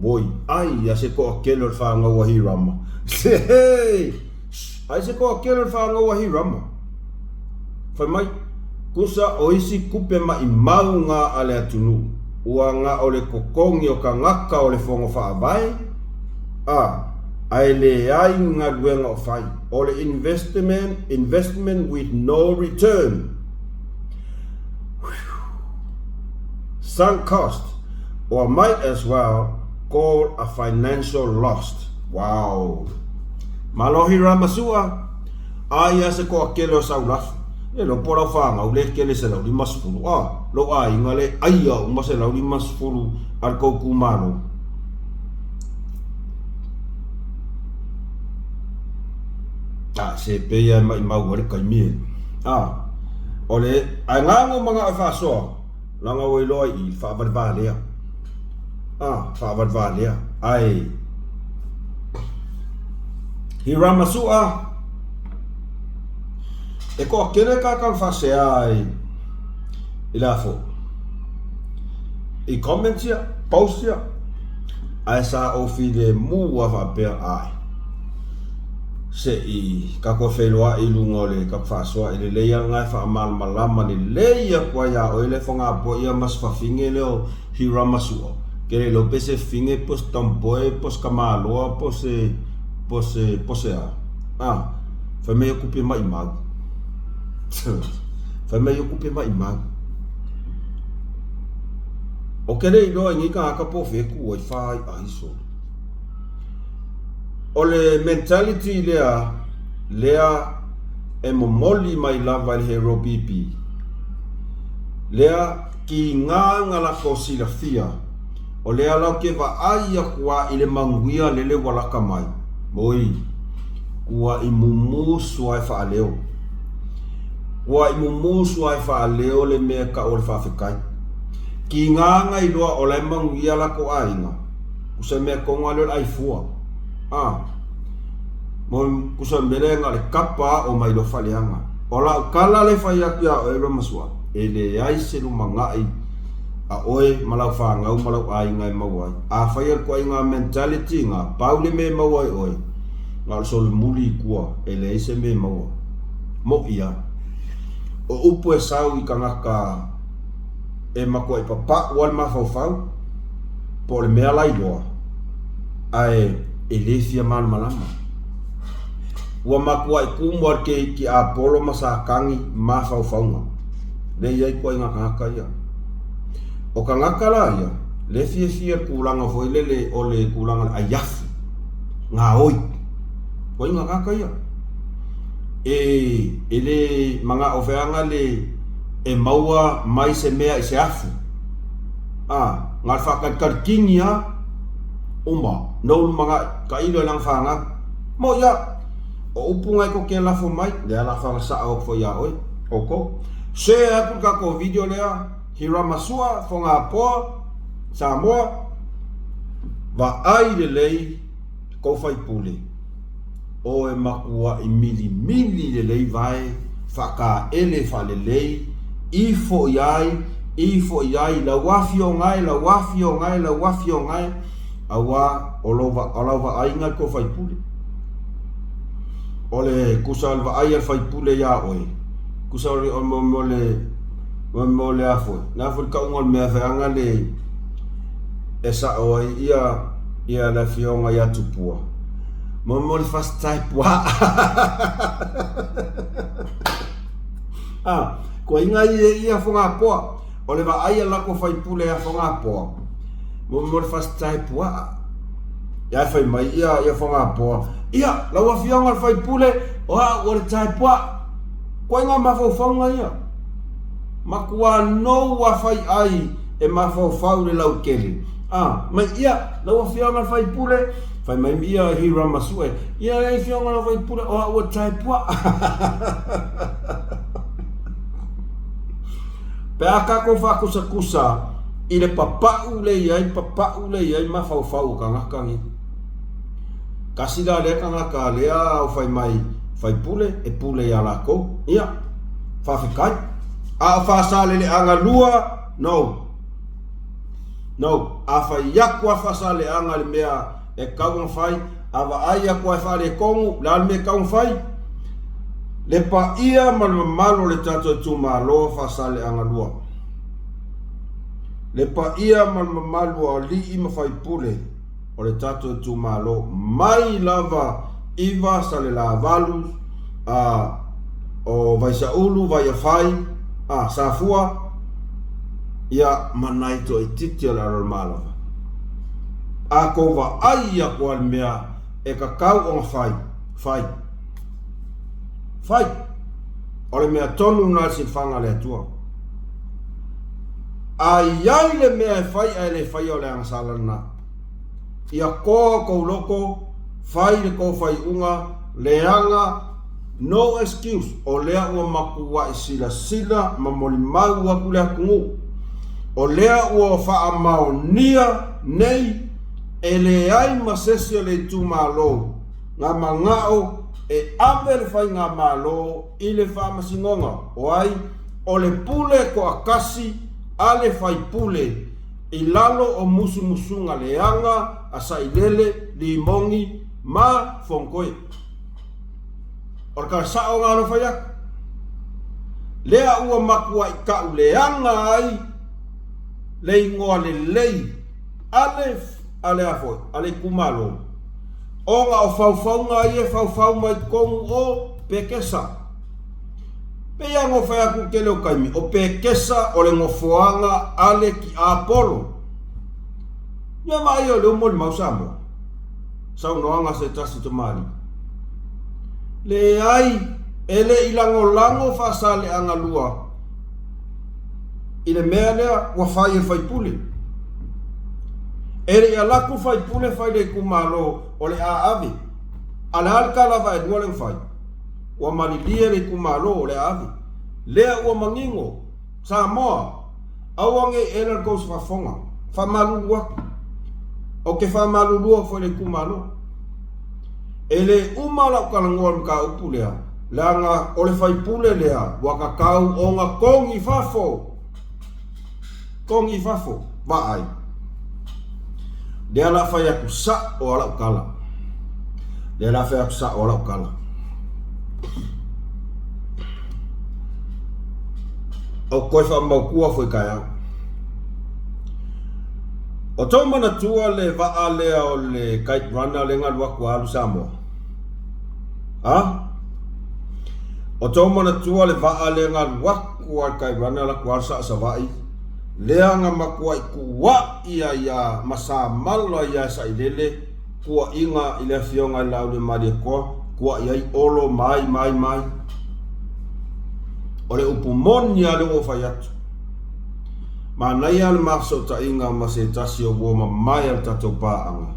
Woi, ai a se toatele o le fanau a Hirama. Hei! Ai se toatele o le fanau a Hirama. Fai mai, Kusa o isi tupe maʻimau na a le atunuu, ua na o le totogi o tagata o le Fono Faavae, a, ae leai ni galuega o fai. O le investment, investment with no return. Whew. Sunk cost, or might as well call a financial lost. Wow! Malo Hirama Sua, aia se toatele o Saulafu. Le iloa po o lau fanau le tele 150, a, lou aiga le aia uma 150 a le tou itumalo. A, se pei lava e maimau ai le taimi e. A, o le agaga o manao e faasoa, leaga ua iloa i i le faavalevalea. A, faavalevalea, ae Hirama Sua, e toatele tagata na faasea i i le a foi, i comments ia, post ia, ae sa ou filemu lava faapea, ae, se i tatou feiloai i luga o le tatou faasoa, e lelei lava lena e faamalamalama lelei atu ai ia oe le fogapoa ia ma si fafine lea o Hirama Sua, ke le iloa pe se fafine po o se tamaboy po o se tamaloa po o se, po o se, po o se a, a, fai mai o tupe maimau. Fai mai o tupe maimau. Ou te le iloa i nei tagata po o fea e tu ai, fai ai solo. O le mentality lea, lea e momoli mai lava e le Hero BB, lea kiga na latou silafia, o lea latou te vaai atu a i le manuia lele ua lata mai, oi, ua i mumusu a e faaleo. Ua i mumusu a e faaleo le mea e tau o le faafetai. Kiga na iloa o la e manuia latou aiga, o se mea tonu lava lea o le ai fua. A, mo tusa o le mea lea na o le kapa lava o mai loa faaleaga. O lau tala lea e fai atu ia oe Ramasua, e leai se lumanai a oe ma lau fanau ma lau aiga e maua ai. Afai o le ituaiga mentality lena, pau le mea e maua ai oe, na o le solomuli i tua, e leai se mea e maua. Moʻi lava. O upu e sau i tagata e matuai papaʻu lava le mafaufau, po o le mea la iloa, ae e le fia malamalama. Ua matuai tumu lava le keiki Apolo ma Satani mafaufauga. Lea e i ai ituaiga tagata ia. O tagata la ia, lea e fiafia i le tulaga foi lele o le tulaga o le aiafu, gaoi. Ituaiga tagata ia. E, e le manao feaga le e maua mai se mea i se afu. A, na o le faatalitali kini lava, uma, nou lumanai, tailo i lana fanau. Moʻi lava, o upu na e tou te lafo mai, lea o le a fagasao atu foi ia oe, outou. Share atu le tatou video lea, Hiramasua, Fogapoa, Samoa, vaai lelei kou faipule, o e matuai milimili lelei vae, faataele faalelei, ifo i ai, ifo i ai, lau afioga e, lau afioga e, lau afioga e, aua o lou, o lau vaaiga le tou faipule. O le tusa o le vaai a le faipule iā oe, tusa o le, o le, o le a foi, le a foi le tauga o le mea feaga le e sao ai ia, ia le afioga ia Tupua. Mo mo le first type wa. Ah, kua inga ia ia Fogapoa. O le vaai a lako faipule a Fogapoa. Mo mo le first type wa. Ia fai mai ia ia Fogapoa. Ia, lau afioga le faipule, o au o le type wa. Koe ngā mafaufauga ia. Matua nou a fai ai e mafaufau le lautele. A, mai ia, lau afioga le faipule, fai mai ia Hirama Sue, ia le afioga le faipule, o au e taipua. Pe a tatou faakusakusa i le papau le i ai, papau le i ai mafaufau o tagata nei. Tasi la lea tagata lea au fai mai faipule e pule ia latou. Ia, faafetai. A o Faasaleleaga 2, no. No. A fai atu a Faasaleleaga le mea e tatau ona fai, a vaai atu a e faaletonu, le a le mea e tatau ona fai? Le paia ma le mamalu o le tatou itumalo Faasaleleaga 2. Le paia ma le mamalu o alii ma faipule o le tatou itumalo mai lava iva Salelavalu a o Vaisaulu Vaiafai a Safua ia ma nai toaitiiti o le Alo o le Malava. A tou vaai atu a le mea e tatau ona fai, fai. Fai. O le mea tonu lena i le silafaga a le Atua. A i ai le mea e fai ae le faia o le agasala lena. Ia koa kou loko, fai le kou faaiuga, leaga, no excuse, o lea ua matuai silasila ma molimau atu le atunuu. O lea ua faamaonia nei e leai ma sesi o le itumalo na manao e ave le faigamalo i le faamasinoga, o ai? O le pule toatasi a le faipule i lalo o musumusuga leaga a Sailele, Limoni ma Fonotoe. O le tala sao lena o lea fai atu. Lea ua matuai tau leaga ai le igoa lelei a le a le a foi, a le itumalo, ona o faufauga ia e faufau mai totonu o Pekesa. Pei lava ona ou fai atu i le tele o taimi, o Pekesa o le nofoaga a le tiapolo. Ia vaai o lea ua molimau Samoa. Saunoaga a se tasi tamalii. Leai, e le i lagolago Faasaleleaga 2 i le mea lea ua fai e le faipule. E le i alu atu le faipule fai i le itumalo o le a ave. A o le a le tala vaelua lea na fai? Ua malilie le itumalo o le a ave. Lea ua manino, Samoa, aua ne i ela le tou faafofoga. Faamalulu atu. Ou te faamalulu atu foi i le itumalo. E le uma lau talanoa i le mataupu lea, leaga o le faipule lea ua tatau ona togi i fafo. Togi i fafo. Vaai. Lea la fai atu sa'o a lau tala. Lea la fai atu sa'o a lau tala. O koe faamautua foi taeao. O tou manatua le vaa lea o le Kite Runner lea na alu atu a alu Samoa? A? O tou manatua le vaa lea na alu atu a le Kite Runner alu atu a alu Savaii lea na matuai tuuai ai a ma samala ai a e Sailele tuuaiga i le afioga i le Laauliamalietoa, tuuai ai Olo ma ai ma ai ma ai. O le upu moni lava lea ua ou fai atu. Manaia le ma fesootaiga ma se tasi o uo mamae a le tatou paaga,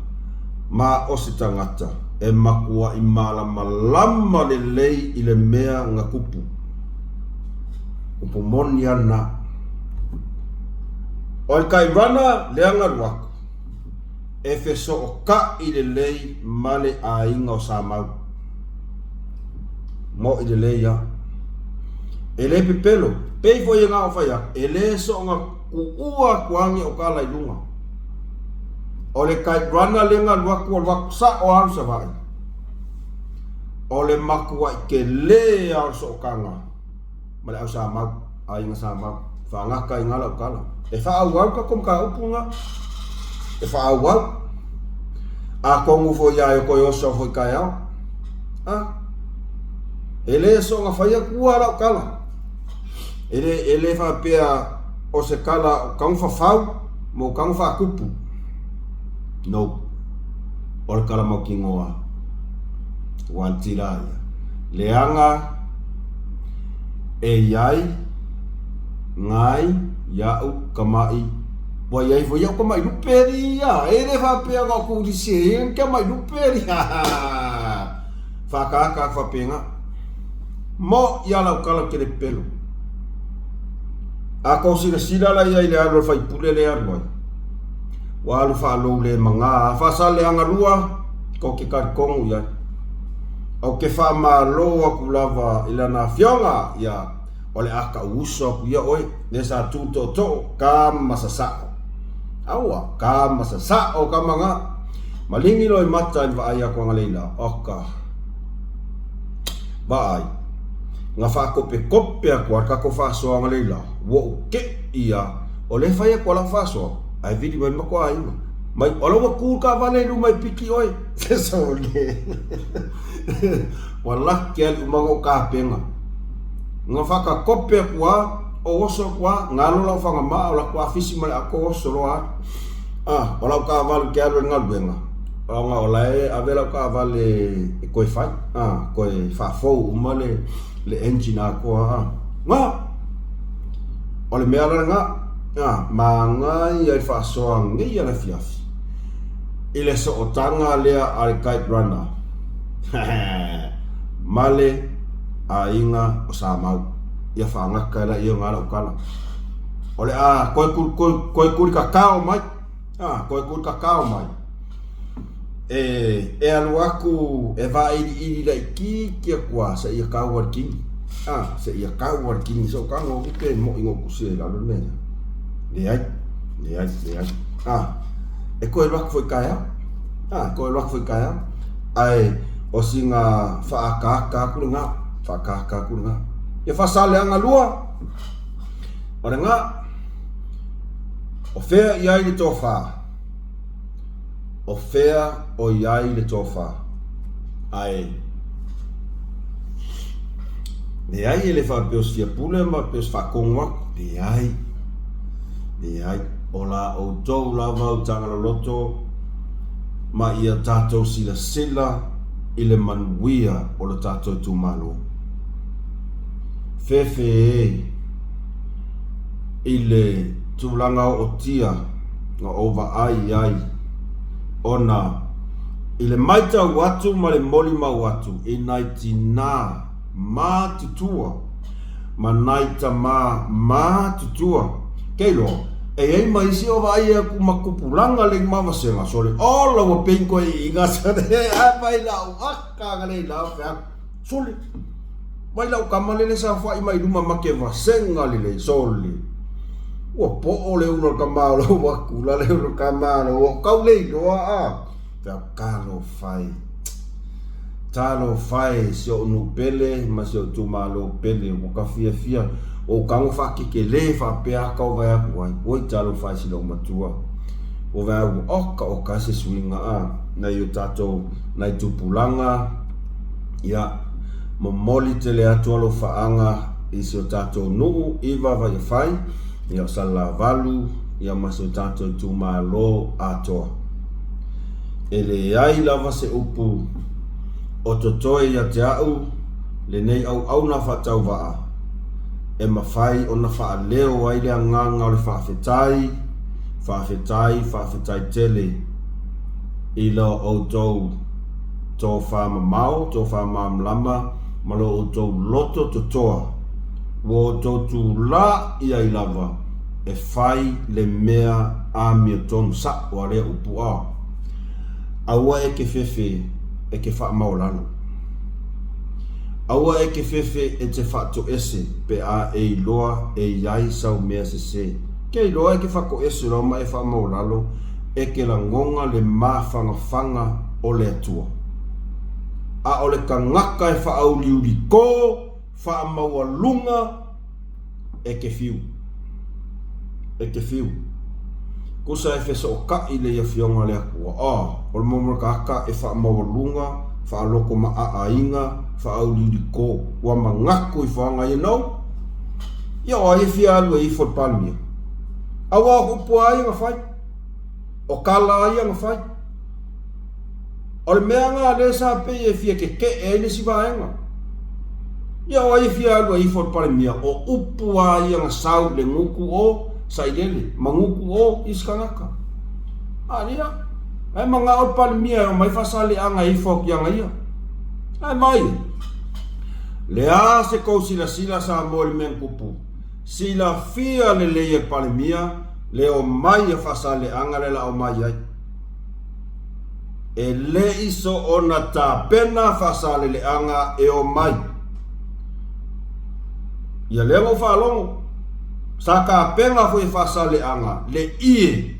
ma o se tagata e matuai malamalama lelei i le mea na tupu. Upu moni lava lena. O le taivana lea na alu atu, e fesootai lelei ma le aiga o Samau. Moʻi lelei lava. E le pepelo, pei foi e na o fai atu, e le soona tuua atu age o tala i luga. O le taivana lea na alu atu, alu atu sao alu Savaii. O le matuai tele lava o le sootaga ma le au Samau, aiga Samau. Faagata ai i ina lau tala. E faaauau tatou mataupu lena. E faaauau. Atonu foi ia e toe oso foi taeao. A? E le soona fai atu a lau tala. E le, e le faapea o se tala o tago fafau ma o tago faatupu. No. O le tala mautinoa. Ua tila ia. Leaga e iai ngai ia'u kama'i ua iai foi ia'u kama'i lupe alii ia e le faapea na o tulisi e iai kama'i lupe alii faakaaka atu faapena mo ia lau tala ou te le pepelo a tou silasila la iai le alu a le faipule lea e alu ai ua alu faalou le maga faasaleaga lua tou te talitonu iai Ou te faamalo atu lava i lana afioga, ia, o le a tau uso atu ia oe, lea sa tu tootoo, ka ma sasao. Aua, ka ma sasao ka maga. Maligi loa i mata i le vaai atu a Galeila, oka. Vaai, na faakopekope atu a le tatou faasoa a Galeila, ua ou te'i a, o lea e fai atu a lau faasoa, ae vili mai le matou aiga. Mai, o la ua tu le taavale i luma e piki oe. Ua laki lava le umaga o tapena. Na faatakope atu lava, ou oso atu lava, galo lau fagamaa o la atu afisi ma le ato oso loa atu. Ah, o lau taavale ou te alu ai i le galuega. Ona o la e ave lau taavale e toe fai, a, toe faafou uma le, le engine atoa, a. Na! O le mea la lena, a, manaia i le faasoa nei a le afiafi, i le sootaga lea a le Kite Runner ma le aiga o Samau. Ia faagata ai laia na lau tala. O le a toe, toe, toe tulikakao mai. A, toe tulikakao mai. E, e alu atu e vailiili laitiiti atu lava seia tau a le kini. A, seia tau a le kini. So tago atu pe moi na ou tusia i lalo le mea lea. Leai, leai, leai. A, e toe alu atu foi taeao. A, e toe alu atu foi taeao. Ae o sina faaataata atu lena, faaataata atu lena. Ia Faasaleleaga 2, o lena. O fea i ai le tofa? O fea o i ai le tofa? Ae leai e le faapea o se fiapule ma pei o se faatonu atu. Leai, leai. O la outou lava utaga loloto ma ia tatou silasila i le manuia o le tatou itumalo. Fefe e i le tulaga ootia na ou vaai ai ona i le matau atu ma le molimau atu i nai tinā matutua ma nai tamā matutua, kei loa, e i ai ma isi o vaai atu ma tupulaga le mavasega sole ola ua pei koe i inga sole a mai lau aka nga le lau fea sole Mai lau tama lele saofai mai luma ma ke vasega lelei sole. Ua poo le ula o le tama o lau atu la le ula o le tama o lau kau le iloa a. Fea talofa e. Talofa e si ou nuu pele ma si ou itumalo pele ua ka fiafia ua ou tago faakekele faapea aka o vae atu ai. Oi talofa e si lou matua. Ua vae ua oka oka se suiga a nai o tatou nai tupulaga ia momoli tele atu alofaaga i si o tatou nuu i Vavaeafai, ia o Salelavalu, ia ma si o tatou itumalo atoa. E leai lava se upu o totoe ia te a'u lenei auauna faatauvaa e mafai ona faaleo ai le agaga o le faafetai, faafetai, faafetai tele i la outou tofa mamao, tofa malamalama ma lo outou loto totoa, ua outou tulai ai lava e fai le mea amiotonu sa'o a lea upu a. Aua e ke fefe e ke faamaualalo. Aua e ke fefe e te faatoese pe a e iloa e i ai sau mea sesē. Ke iloa e ke faatoese loa ma e faamaualalo e ke lagona le mafanafana o le Atua. A o le tagata e faauliulikō faamaualuga e ke fiu. E ke fiu. Kusa e fesootaʻi le Afioga a le Atua, a, o le momo tagata e faamaualuga, faaloko maʻaʻaiga, faauliulikō, ua manatu ifoga ia no. Ia o ai e fia alu e ifo i le Palemia? Aua o upu a ia na fai. O tala a ia na fai. O le mea lena lea sa pei e fia kekeʻe ai le isi vaega. Ia o ai e fia alu e ifo i le Palemia, o upu a ia na sau le gutu o Sailele ma gutu o isi tagata. A ia, ae manao le Palemia e omai Faasaleleaga e ifo atu i ana ia. Ae mai, le a se tou silasila Samoa i le mea na tupu? Silafia lelei e le Palemia le omai a Faasaleleaga le la omai ai. E le i soona tapena Faasaleleaga e omai. Ia lea na ou faalogo, sa tapena foi e Faasaleleaga le ie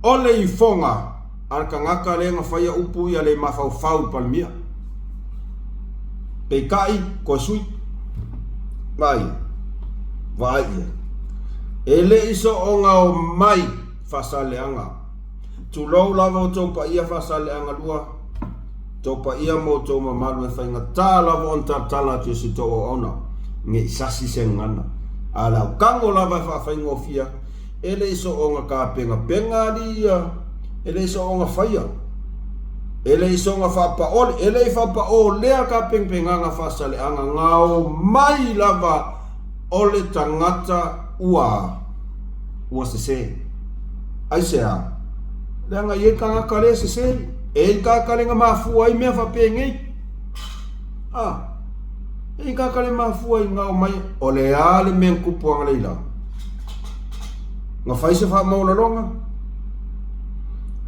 o le ifoga a le tagata lea na faia upu ia le mafaufau i le Palemia. Peitai, koe sui. Vaai ia. Vaai ia. E le i soona omai Faasaleleaga. Tulou lava outou paia Faasaleleaga 2, tou paia ma outou mamalu e faigata lava ona talatala atu e si tou auauna ne i sasi se gagana. A o le autago lava e faafaigofie atu, e le i soona tapenapena alii ia, e le i soona faia. E le i soga faapaole, e le i faapaolea ka pengepengaga faasaleaga gao mai lava o le tagata ua ua sese. Aisea? Leaga e i ai tagata le sese, e i ai tagata le na mafua ai mea faapenei. A, e i ai tagata le mafua ai gao mai, o le a le mea na tupu analeila? Na fai se faamaualaloga?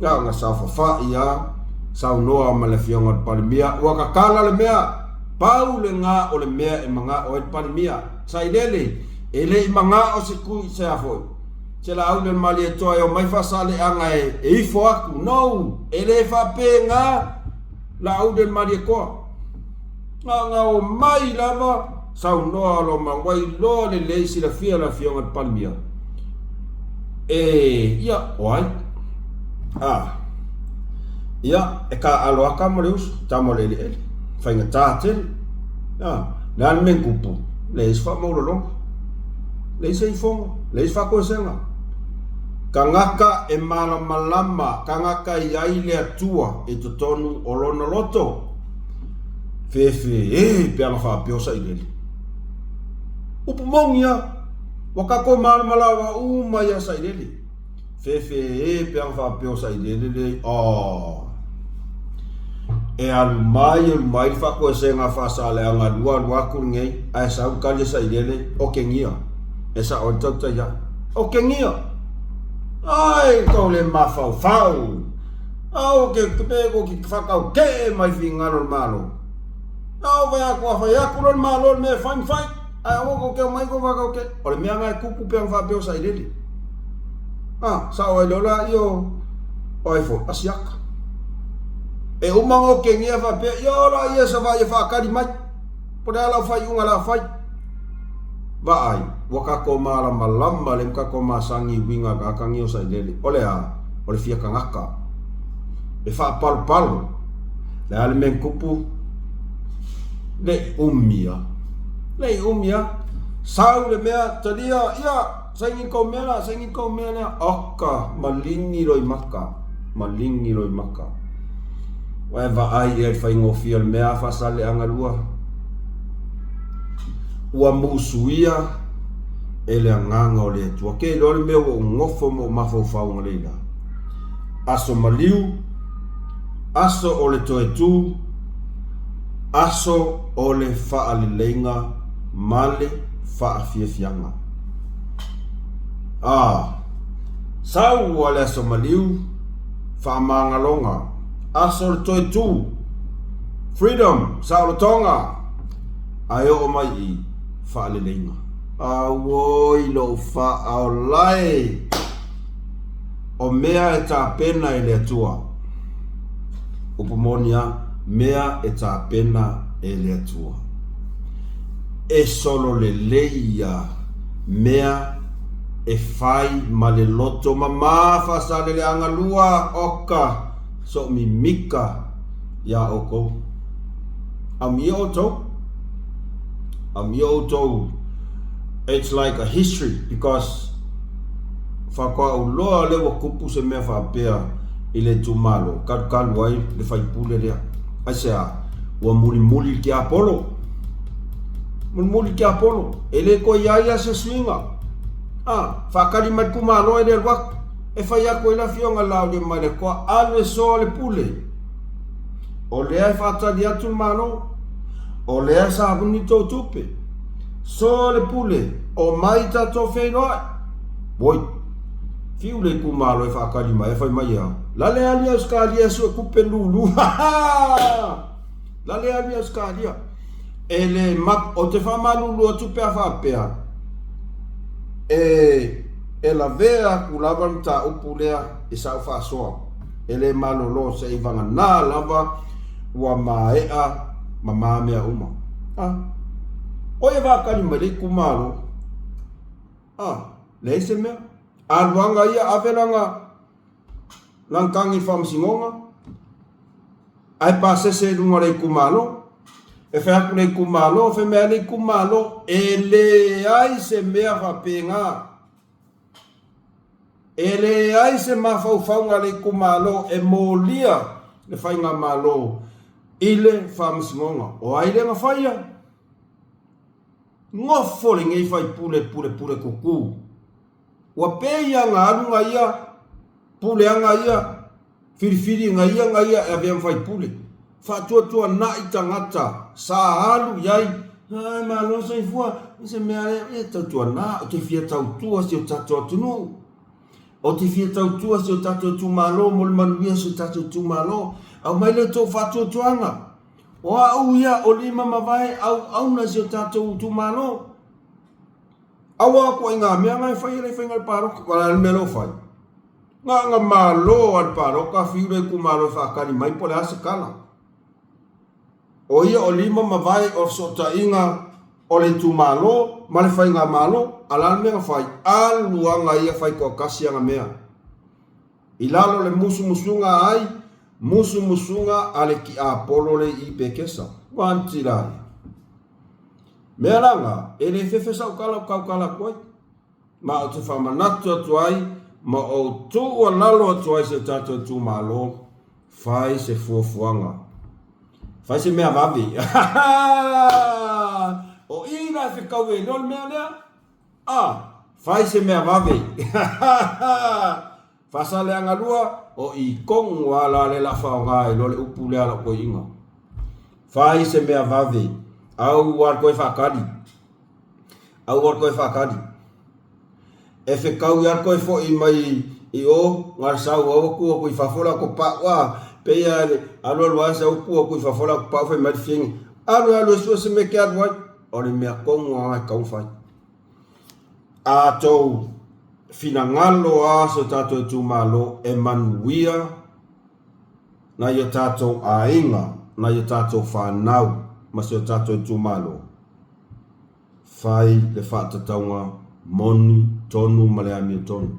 Na ona saofafai lava, saunoa ma le Afioga i le Palemia, ua tatala le mea, pau lena o le mea e manao ai le Palemia. Sailele, e le i manao se kui, se a foi, se Laauli o le Malietoa e omai faasaleaga e ifo atu. No! E le faapena Laauli o le Malietoa. Na ona omai lava saunoa loa ma ua iloa lelei silafia le Afioga i le Palemia e ia o ai a ia e taaalo lava tama o le uso, tama o le eleele, faigata tele a le a le mea e tupu? Leai se faamaulaloga, leai se ifoga, leai se faatoesega. Tagata e malamalama, tagata e i ai le Atua i totonu o lona loto. Fefe e pe ana faapea o sailele. Upu moni a, ua tatou malamalama uma ia sailele. Fefe e pe ana faapea o sailele le oh. E alu mai alu mai le faatoesega a Faasaleleaga alu alu atu lenei ae sau le tali a Sailele, okegia. E sao ai le tautai ae. Okegia! Ai, tou le mafaufau! Au ke pe ko ki whakau ke mai finagalo o le Malo. Au fai atu a fai atu loa le Malo le mea e fai ma fai. Ae aua kou te omai kou whakau ke. O le mea nga e kupu pe ang whapea o Sailele. Ah, sao ai loa la io o ai foi, Asiata. E uma nga o kengia whapea, io la ia sa vai e whakari mai. Po le a lau whaiunga la whai. Vaai, ua tatou malamalama lea ma tatou masani i uiga o tagata o Sailele. O le a? O le fia tagata. E faapalopalo. Le a le mea na tupu? Le i umi a. Le i umi a. Sau le mea, talia, ia, saini kou mea la, saini kou mea lea. Oka, maligi loimaka. Maligi loimaka. Ua e vaai ea i le faigofie o le mea a Faasaleleaga 2? Ua musuia e le Agaga o le Atua. Ke iloa le mea ua ou nofo ma ou mafaufau analeila. Aso maliu, aso o le toe tu, aso o le faaleleiga ma le faafiafiaga. A, sau ua le aso maliu, faamagaloga, aso o le toe tu, freedom, saolotoga, ae oo mai i faaleleiga. Auoi lou faaola e! O mea e tapena e le Atua. Upu moni a, mea e tapena e le Atua. E solo lelei ia mea e fai ma le loto mamā Faasaleleaga 2 oka soʻu mimika iā ʻoukou. Aumia ʻoutou. Aumia ʻoutou. It's like a history because faatoa ou loa lea ua tupu se mea faapea i le itumalo, kalukalu ai le faipule lea. Aisea? Ua mulimuli le tiapolo. Mulimuli le tiapolo. E le toe i ai lava se suiga. A, faatali mai le itumalo e le alu atu. E fai atu ai le afioga i le Laauliamaletoa, alu e soa le pule. O lea e faatali atu le Malo. O lea e savuni tou tupe. Soa le pule, omai tatou feiloai. Oi, fiu le itumalo e faatali mai, e fai mai a, lale alu i Ausetalia e sue tupe lulu. Lale alu i Ausetalia. E le map, ou te faamalulu atu pe a faapea, e, e lavea atu lava le mataupu lea i sau faasoa. E le malolo seivagana lava ua maea ma ma mea uma. A, o ia faatali mai le itumalo. A, leai se mea. Aluaga ia ave lana lana tagi i le faamasinoga, ae pasese i luga o le itumalo. E fai atu le itumalo, fai mai lava le itumalo, e leai se mea faapena. E leai se mafaufauga a le itumalo e molia. le Faigamalo i le Faamasinoga. O ai lea na faia? Nofo lenei faipule pulepule kuku. Ua pei lava na alu na ia puleaga ia, filifiliga ia na ia e avea ma faipule. Faatuatuanai tagata sa alu i ai, Ai, malo soifua, se mea lea, e tautuana, ou te fia tautua si o tatou atunuu. Ou te fia tautua si o tatou itumalo mo le manuia o si o tatou itumalo. Aumai le tou faatuatuaga. O au ia o lima mavae auauna i si o tatou itumalo. Aua ituaiga mea na e fai e le faiga o le palota. Ua le a le mea lea ua fai? Na ona malo lava i le palota fiu le itumalo e faatali mai po o le a se tala. O ia o lima mavae o fesootaiga o le itumalo ma le faigamalo, a o le a le mea na fai? Alu lava ia fai toatasi ana mea. I lalo o le musumusuga a ai? Musumusuga a le tiapolo le i Pekesa. Vanti la ia. Mea la na, e le fefe sau tala ou tautala atu ai. Ma ou te faamanatu atu ai ma ou tuualalo atu ai si o tatou itumalo, fai se fuafuaga. Fai se mea vave. O i la e fekau e iloa le mea lea. A, fai se mea vave. Faasaleaga lua, o i tonu lava la lea o le a faaaoga ai loa le upu lea a lou toeaina. Fai se mea vave, aua le toe faatali. Aua le toe faatali. E fekau lava le toe foi mai i o, na o le sau lava ua tu atu i fafo le autopau a, pei lava e alu alu lava sau tu atu i fafo le autopau fai mai le fine, alu e alu e sue se mea e te alu ai. O le mea tonu lava e tatau ona fai. A tou finagalo lava si o tatou itumalo e manuia nai o tatou aiga, nai o tatou fanau ma si o tatou itumalo, fai le faatatauga moni tonu ma le amiotonu.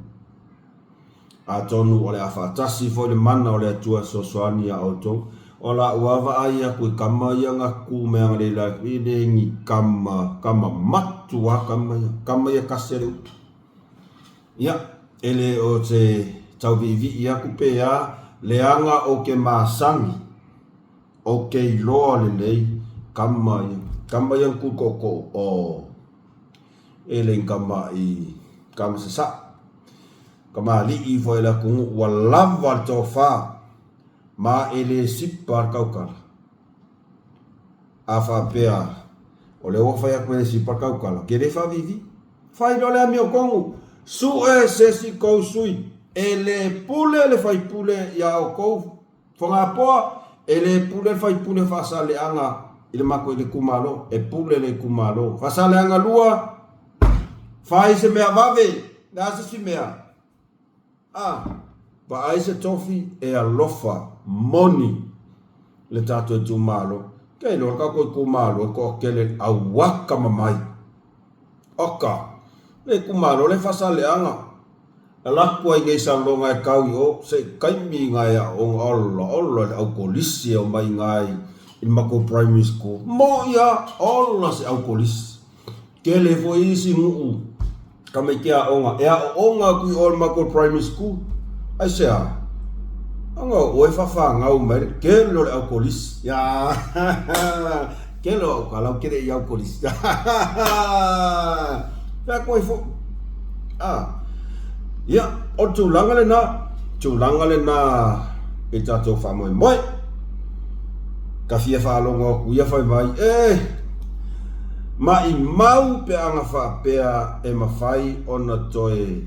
Atonu o le a faatasi foi le mana o le Atua e fesoasoani iā outou. O la'u lava vaai atu i kama ia na tu mai agalelei atu, e le ni kama, kama matu lava kama ia, kama ia tasi a le upu. Ia, e le o se tauviivii atu pe a, leaga ou te masani, ou te iloa lelei kama ia, kama ia na tu i tootoo, oh. E le kama i kama sasaʻo, kamaliʻi foi le atunuu ua lava le tofa ma e le sipa le tautala. A faapea o lea ua fai atu e le sipa le tautala, ou te le faaviivii. Fai loa le amiotonu, sue se isi tou sui, e le pule le faipule iā outou Fogapoa, e le pule le faipule Faasaleaga i le matou i le itumalo, e pule le itumalo. Faasaleaga 2, fai se mea vave, le a se isi mea? A, vaai se tofi e alofa moni le tatou itumalo. Ke iloa le tatou itumalo e toatele le auaka mamai. Oka, le itumalo le Faasaleaga. Alu atu ai nei saunoaga e tau i o, se i taimi ina e aooga, ola, ola le au kolisi e omai ina i le matou primary school. Moʻi lava, ola se au kolisi. Tele foi isi nuu tamaiti aoga e aooga atu i o i le matou primary school. Aisea? Ona o oe faafagau mai le tele o le au kolisi. Tele o au tala ou te le i au kolisi. Fai atu ai foi. Ah. Ia, o le tulaga lena, tulaga lena i le tatou faamoemoe. Ka fia faalogo atu ia fai mai, e, maimau pe ana faapea e mafai ona toe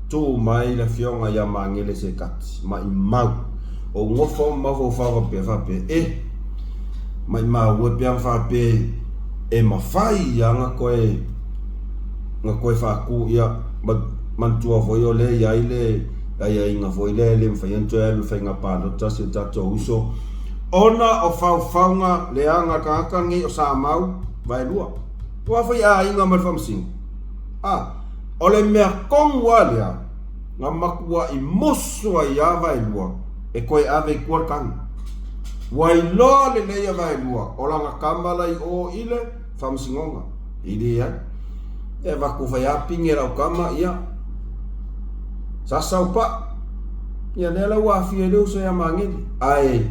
tu mai le afioga ia Magele Sekati, maimau. Ou nofo ma mafaufau faapea, faapea, e, Maimau e pe ana faapea e mafai lava na toe na toe faatu ia manatua foi o lea e i ai le aiaiga foi lea e le mafai ona toe alu i le faiga palota si o tatou uso ona o faufauga leaga a le tagata lenei o Samau Vaelua. Aua foi e aiga ma le Faamasino. A, o le mea tonu lava lea na matuai musu ai lava Vaelua e toe ave i tua le tagi. Ua iloa lelei a Vaelua o lana tama la i o i le Faamasinoga. E leai. E avatu fai lava pine lau tama, ia, sasa ou paa. Ia lea la ua aafia ai le uso ia Magele. Ae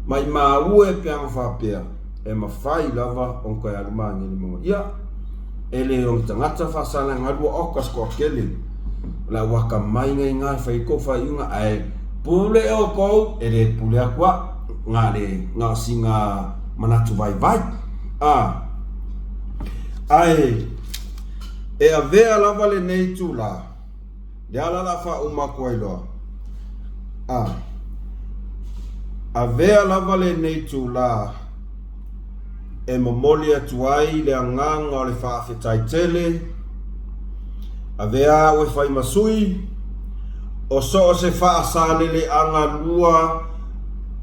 maimau e pe ana faapea e mafai lava ona toe alu Magele ma ia. E le o ni tagata faasalaga lua oka se toatele o le au atamai na iina e fai ai tou faaiuga ae pule outou e le pule atu au na le na o sina manatu vaivai a ae e avea lava lenei itula lea la o le a faauma atu ai loa a avea lava lenei itula e momoli atu ai le agaga o le faafetai tele, avea au e fai ma sui o so o se faasaleleaga lua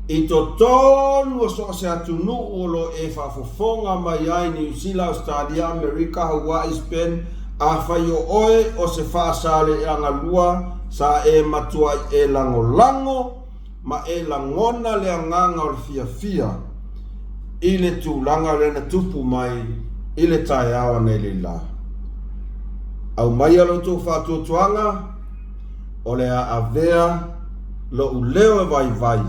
i totonu o so o se atunuu o lo o e faafofoga mai ai, Niu Sila, Ausetalia, Amerika, Hawaii, Spain, afai o oe o se faasaleleaga lua sa e matuai e lagolago ma e lagona le agaga o le fiafia i le tulaga lea na tupu mai i le taeao analeila. Aumaia lo outou faatuatuaga, o le a avea lo'u leo e vaivai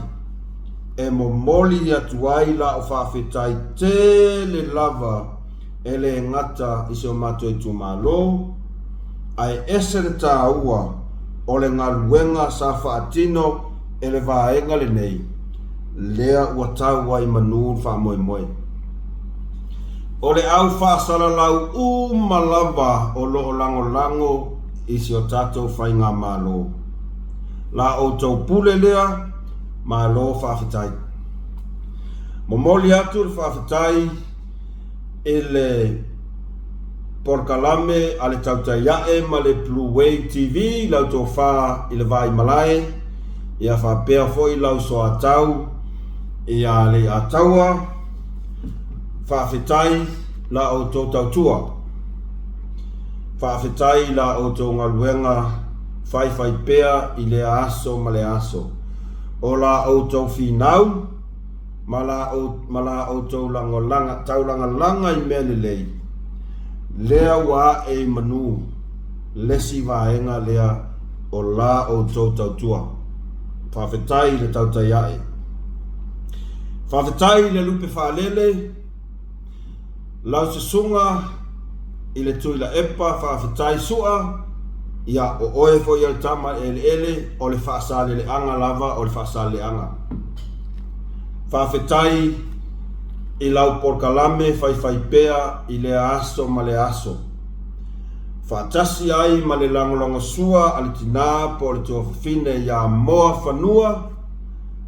e momoli atu ai la'u faafetai tele lava e le gata i si o matou itumalo, ae ese le taua o le galuega sa faatino e le vaega lenei, lea ua tau ai manu le faamoemoe. O le au faasalalau uma lava o lo o lagolago i si o tatou faigamalo. La outou pule lea, malo faafetai. Momoli atu le faafetai i le polokalame a le Tautai Ae ma le Blue Wave TV, lau tofa i le Vaimalae, ia faapea foi lau soatau ia Leiataua, faafetai la outou tautua. Faafetai i la outou galuega faifaipea i lea aso ma lea aso. O la outou finau ma la, ma la outou lagolaga, taulagalaga i mea lelei, lea ua ae i manu lesi vaega lea o la outou tautua. Faafetai i le tautai ae. Faafetai i le lupe faalele. Lau susuga i le Tuilaepa faafetai Sua, ia o oe foi o le tama eleele o le faasaleleaga lava o le faasaleleaga. Faafetai i lau polokalame faifaipea i lea aso ma lea aso. Faatasi ai ma le lagolagosua a le tinā po o le tuafafine ia Moafanua,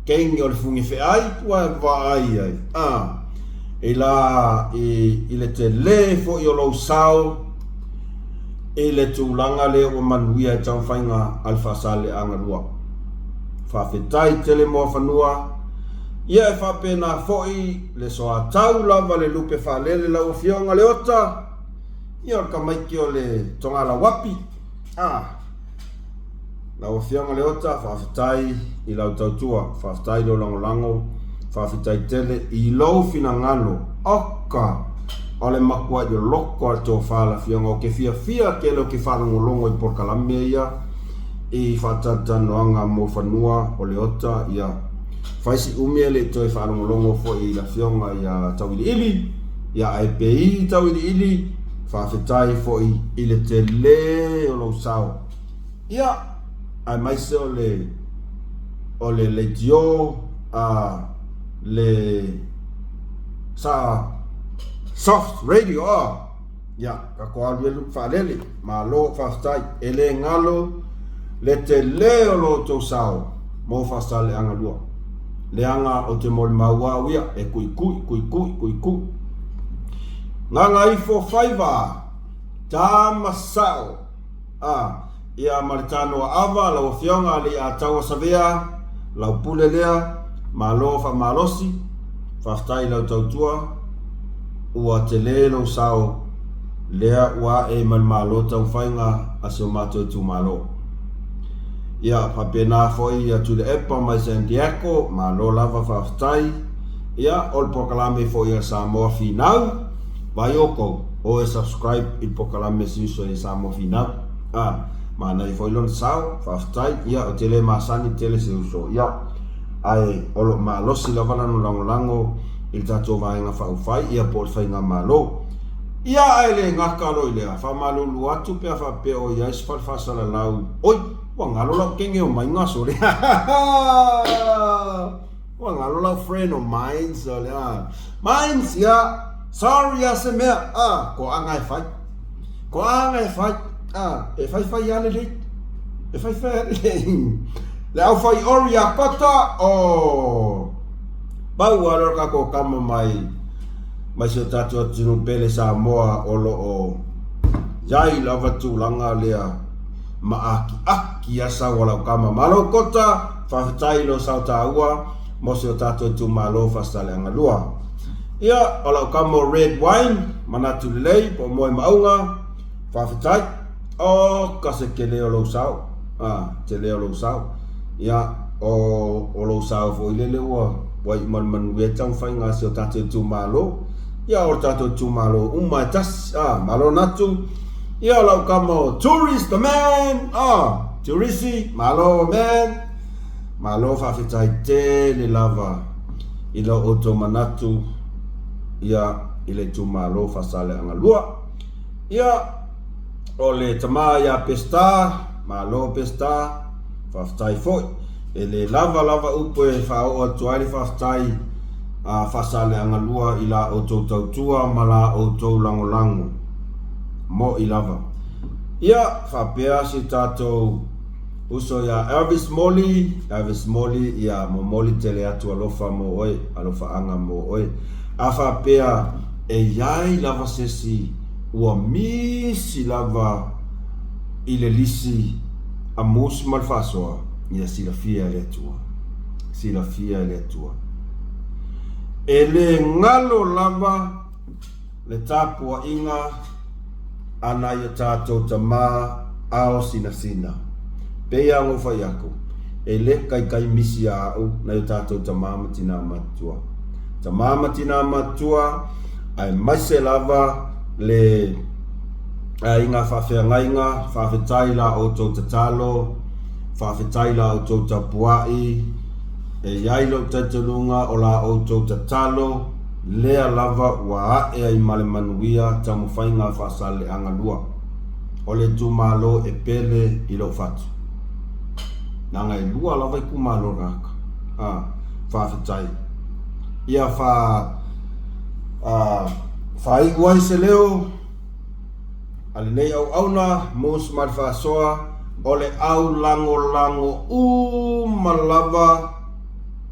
Keini o le fugifeai ua e vaai ai a i la i, i le tele foi o lou sao i le tulaga lea ua manuia i taumafaiga a le Faasaleleaga lua. Faafetai tele Moafanua. Ia e faapena foi le soatau lava le lupe faalele lau Afioga Leota, ia o le tamaiti o le Togalauapi. A. Lau Afioga Leota, faafetai i lau tautua, faafetai i lou lagolago, faafetai tele i lou finagalo. Oka! O le matuai loloko a le tofa a le Afioga. Ou te fiafia tele ou te faalogologo i polokalame ia i faatalatalanoaga mo fanua o Leota. Ia fai si umi e le i toe faalogologo foi i le Afioga ia Tauiliili, ia ae pei Tauiliili, faafetai foi i le tele o lou sao. Ia, aemaise o le o le leitio a le sa soft radio a ia tatou alu elu faalele malo faafetai e le galo le tele o lo outou sao mo Faasaleleaga lua leaga ou te molimau au ia e kuikui kuikui kuikui Gagaifo faiva tama sao A, ia ma le tanoa ava, lau Afioga Alii-a-Taua Savea, lau pule lea, malo faamalosi, faafetai i lau tautua, ua tele lou sao lea ua ae ma le malo taumafaiga a si o matou itumalo. Ia, faapena foi ia Tuilaepa mai San Diego, malo lava faafetai. Ia, o le polokalame foi a Samoa Finau, Vaai outou, o e subscribe i le polokalame si uso i Samoa Finau. A. Manaia foi lona sao, faafetai. Ia, ou te le masani tele se uso, ia, ae o lo o malosi lava lana lagolago i le tatou Vaega Faaupufai, ia, po o le Faigamalo. Ia, ae le gata loa i lea, faamalulu atu pe a faapea o i ai se fale faasalalau, oi, ua galo lau kenge o maiga sole. Ua galo lau friend o mine sole, a. Mines, ia, sorry a se mea, a, toaga e fai. Toaga e fai, a, e fai fai lava lelei. E fai fai lava lelei. Le au fai ori a kota, o, pau lava lea o le tatou tama mai, mai si o tatou atunuu pele Samoa o lo o iai lava tulaga lea ma akiaki a sau a lau tama. Malo Kota, faafetai i lou sao taua mo si o tatou itumalo Faasaleleaga 2. Ia, o lau tama o Red Wine, manatu lelei, po o moe maauga, faafetai. Oka se tele o lou sao, a, tele o lou sao. Ia, o, o lou sao foi lele ua, ua iu ma le manuia ai taumafaiga a si o tatou itumalo. Ia, o le tatou itumalo uma e tasi, a, malo Natu. Ia, o lau tama o Tourist the man, a, Tourisi, malo man. Malo faafetai tele lava i lo outou manatu ia i le itumalo Faasaleleaga 2. Ia, o le tama ia Peseta, malo Peseta, faafetai foi. E le lava lava upu e faaoo atu ai le faafetai a Faasaleleaga 2 i la outou tautua ma la outou lagolago. Mo'i lava. Ia, faapea si tatou Uso ia Elvis Moli, Elvis Moli, ia momoli tele atu alofa mo oe, alofaaga mo oe. A faapea e iai lava sesi ua misi lava i le lisi a Moose ma le faasoa, ia silafia e le Atua. Silafia e le Atua. E le galo lava le tapuaiga a nai o tatou tama ao sinasina. Pei a ona ou fai atu, e le kaikai misi a au nai o tatou tama ma tina matutua. Tama ma tina matutua, aemaise lava le aiga faafeagaiga, faafetai la outou tatalo, faafetai la outou tapuai, e i ai lou talitonuga o la outou tatalo, Lea lava ua ae ai ma le manuia taumafaiga a Faasaleleaga 2. O le itumalo e pele i lou fatu. Leaga e lua lava itumalo o le tagata. A, faafetai. Ia fa, a, faaiu ai se leo a lenei auauna, Moose ma le Faasoa, o le au lagolago uma lava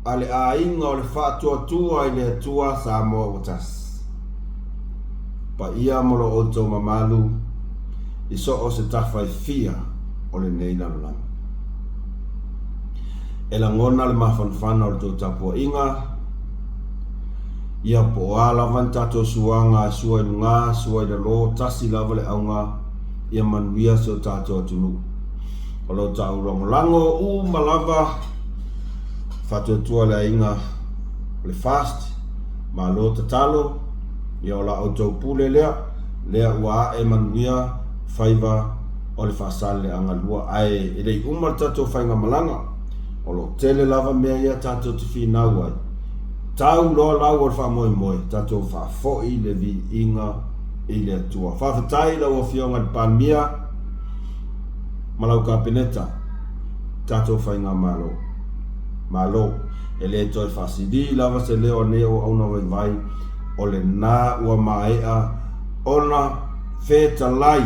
a le aiga o le Faatuatua i le Atua Samoa ua tasi. Paia mo lo outou mamalu i so o se tafa e fia o lenei lalolagi. E lagona le mafanafana o le tou tapuaiga, ia po o a lava ni tatou suaga e sua i luga, sua i lalo, tasi lava le auga ia manuia si o tatou atunuu. O lo taou lagolago uma lava Faatuatua le aiga o le Fast, malo tatalo, ia o la outou pule lea, lea ua ae manuia faiva o le Faasaleleaga 2. Ae e le i uma le tatou faigamalaga, o lo o tele lava mea ia tatou te finau ai. Tau loa lau o le faamoemoe, tatou faafoi le viiga i le Atua. Faafetai i lau Afioga i le Palemia ma lau Kapeneta. tatou faigamalo. Malo. E le toe faasili lava se leo a nei auauna vaivai, o lena ua maea ona fetalai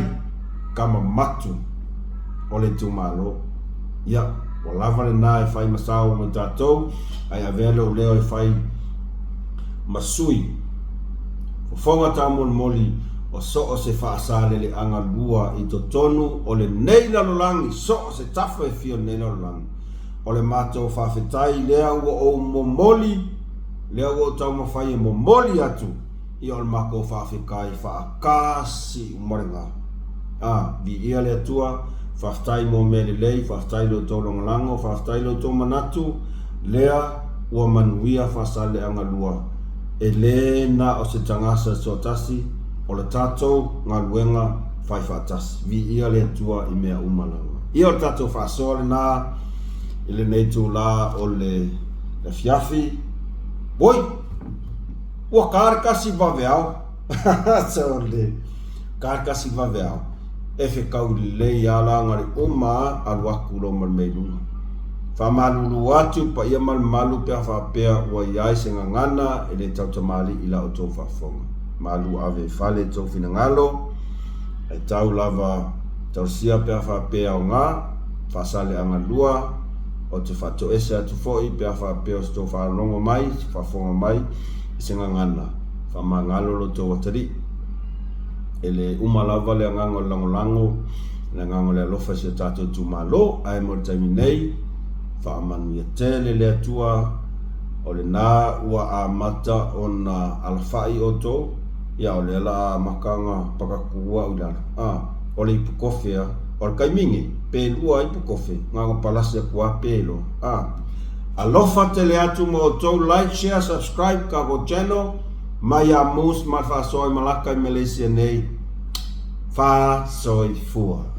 ka mamatu o le itumalo. Ia, ua lava lena e fai ma sao mo i tatou, ae avea lou leo e fai ma sui. Fofoga taumolimoli o so o se faasaleleaga lua i totonu o lenei lalolagi, so o se tafa e fia o lenei lalolagi. O le matou faafetai lea ua ou momoli, lea ua ou taumafai e momoli atu, ia o le matou faafetai faatasi uma lena. A, viia le Atua, faafetai mo mea lelei, faafetai lo outou lagolago, faafetai lo outou manatu, lea ua manuia Faasaleleaga 2. E le na o se tagasa toatasi, o le tatou galuega. fai faatasi. Viia le Atua i mea uma lava. Ia o le tatou faasoa lena i lenei itula o le afiafi. Oi! Ua ka le kasi vaveao. So le ka le kasi vaveao. E fekau lelei a la nga le uma alu aku lo ma le mea i luga. Faamalulu atu i le paia ma le mamalu pe a faapea ua i ai se gagana e le tautamalii i la outou faafofoga. Malu ave i fale i tou finagalo, ae tau lava tausia pe a faapea e aoga, faasaleaga lua, ou te faatoese atu foi pe a faapea o se tou faalogo mai, se faafofoga mai i se gagana, faamagalo lo outou atalii. E le uma lava le agaga o le lagolago, le agaga o le alofa i si o tatou itumalo, ae mo le taimi nei, faamanuia tele le Atua, o lena ua amata ona alafai outou, ia o lea la a amata ona pakaku au i lalo, a, o le ipu kofe a, o le kaimine, pe lua ipu kofe, na ona palasi atu a pe loa, a. Alofa tele atu ma outou, like, share, subscribe tatou channel, mai ia Moose ma le faasoa i Malaka i Malaysia nei, Faasoifua.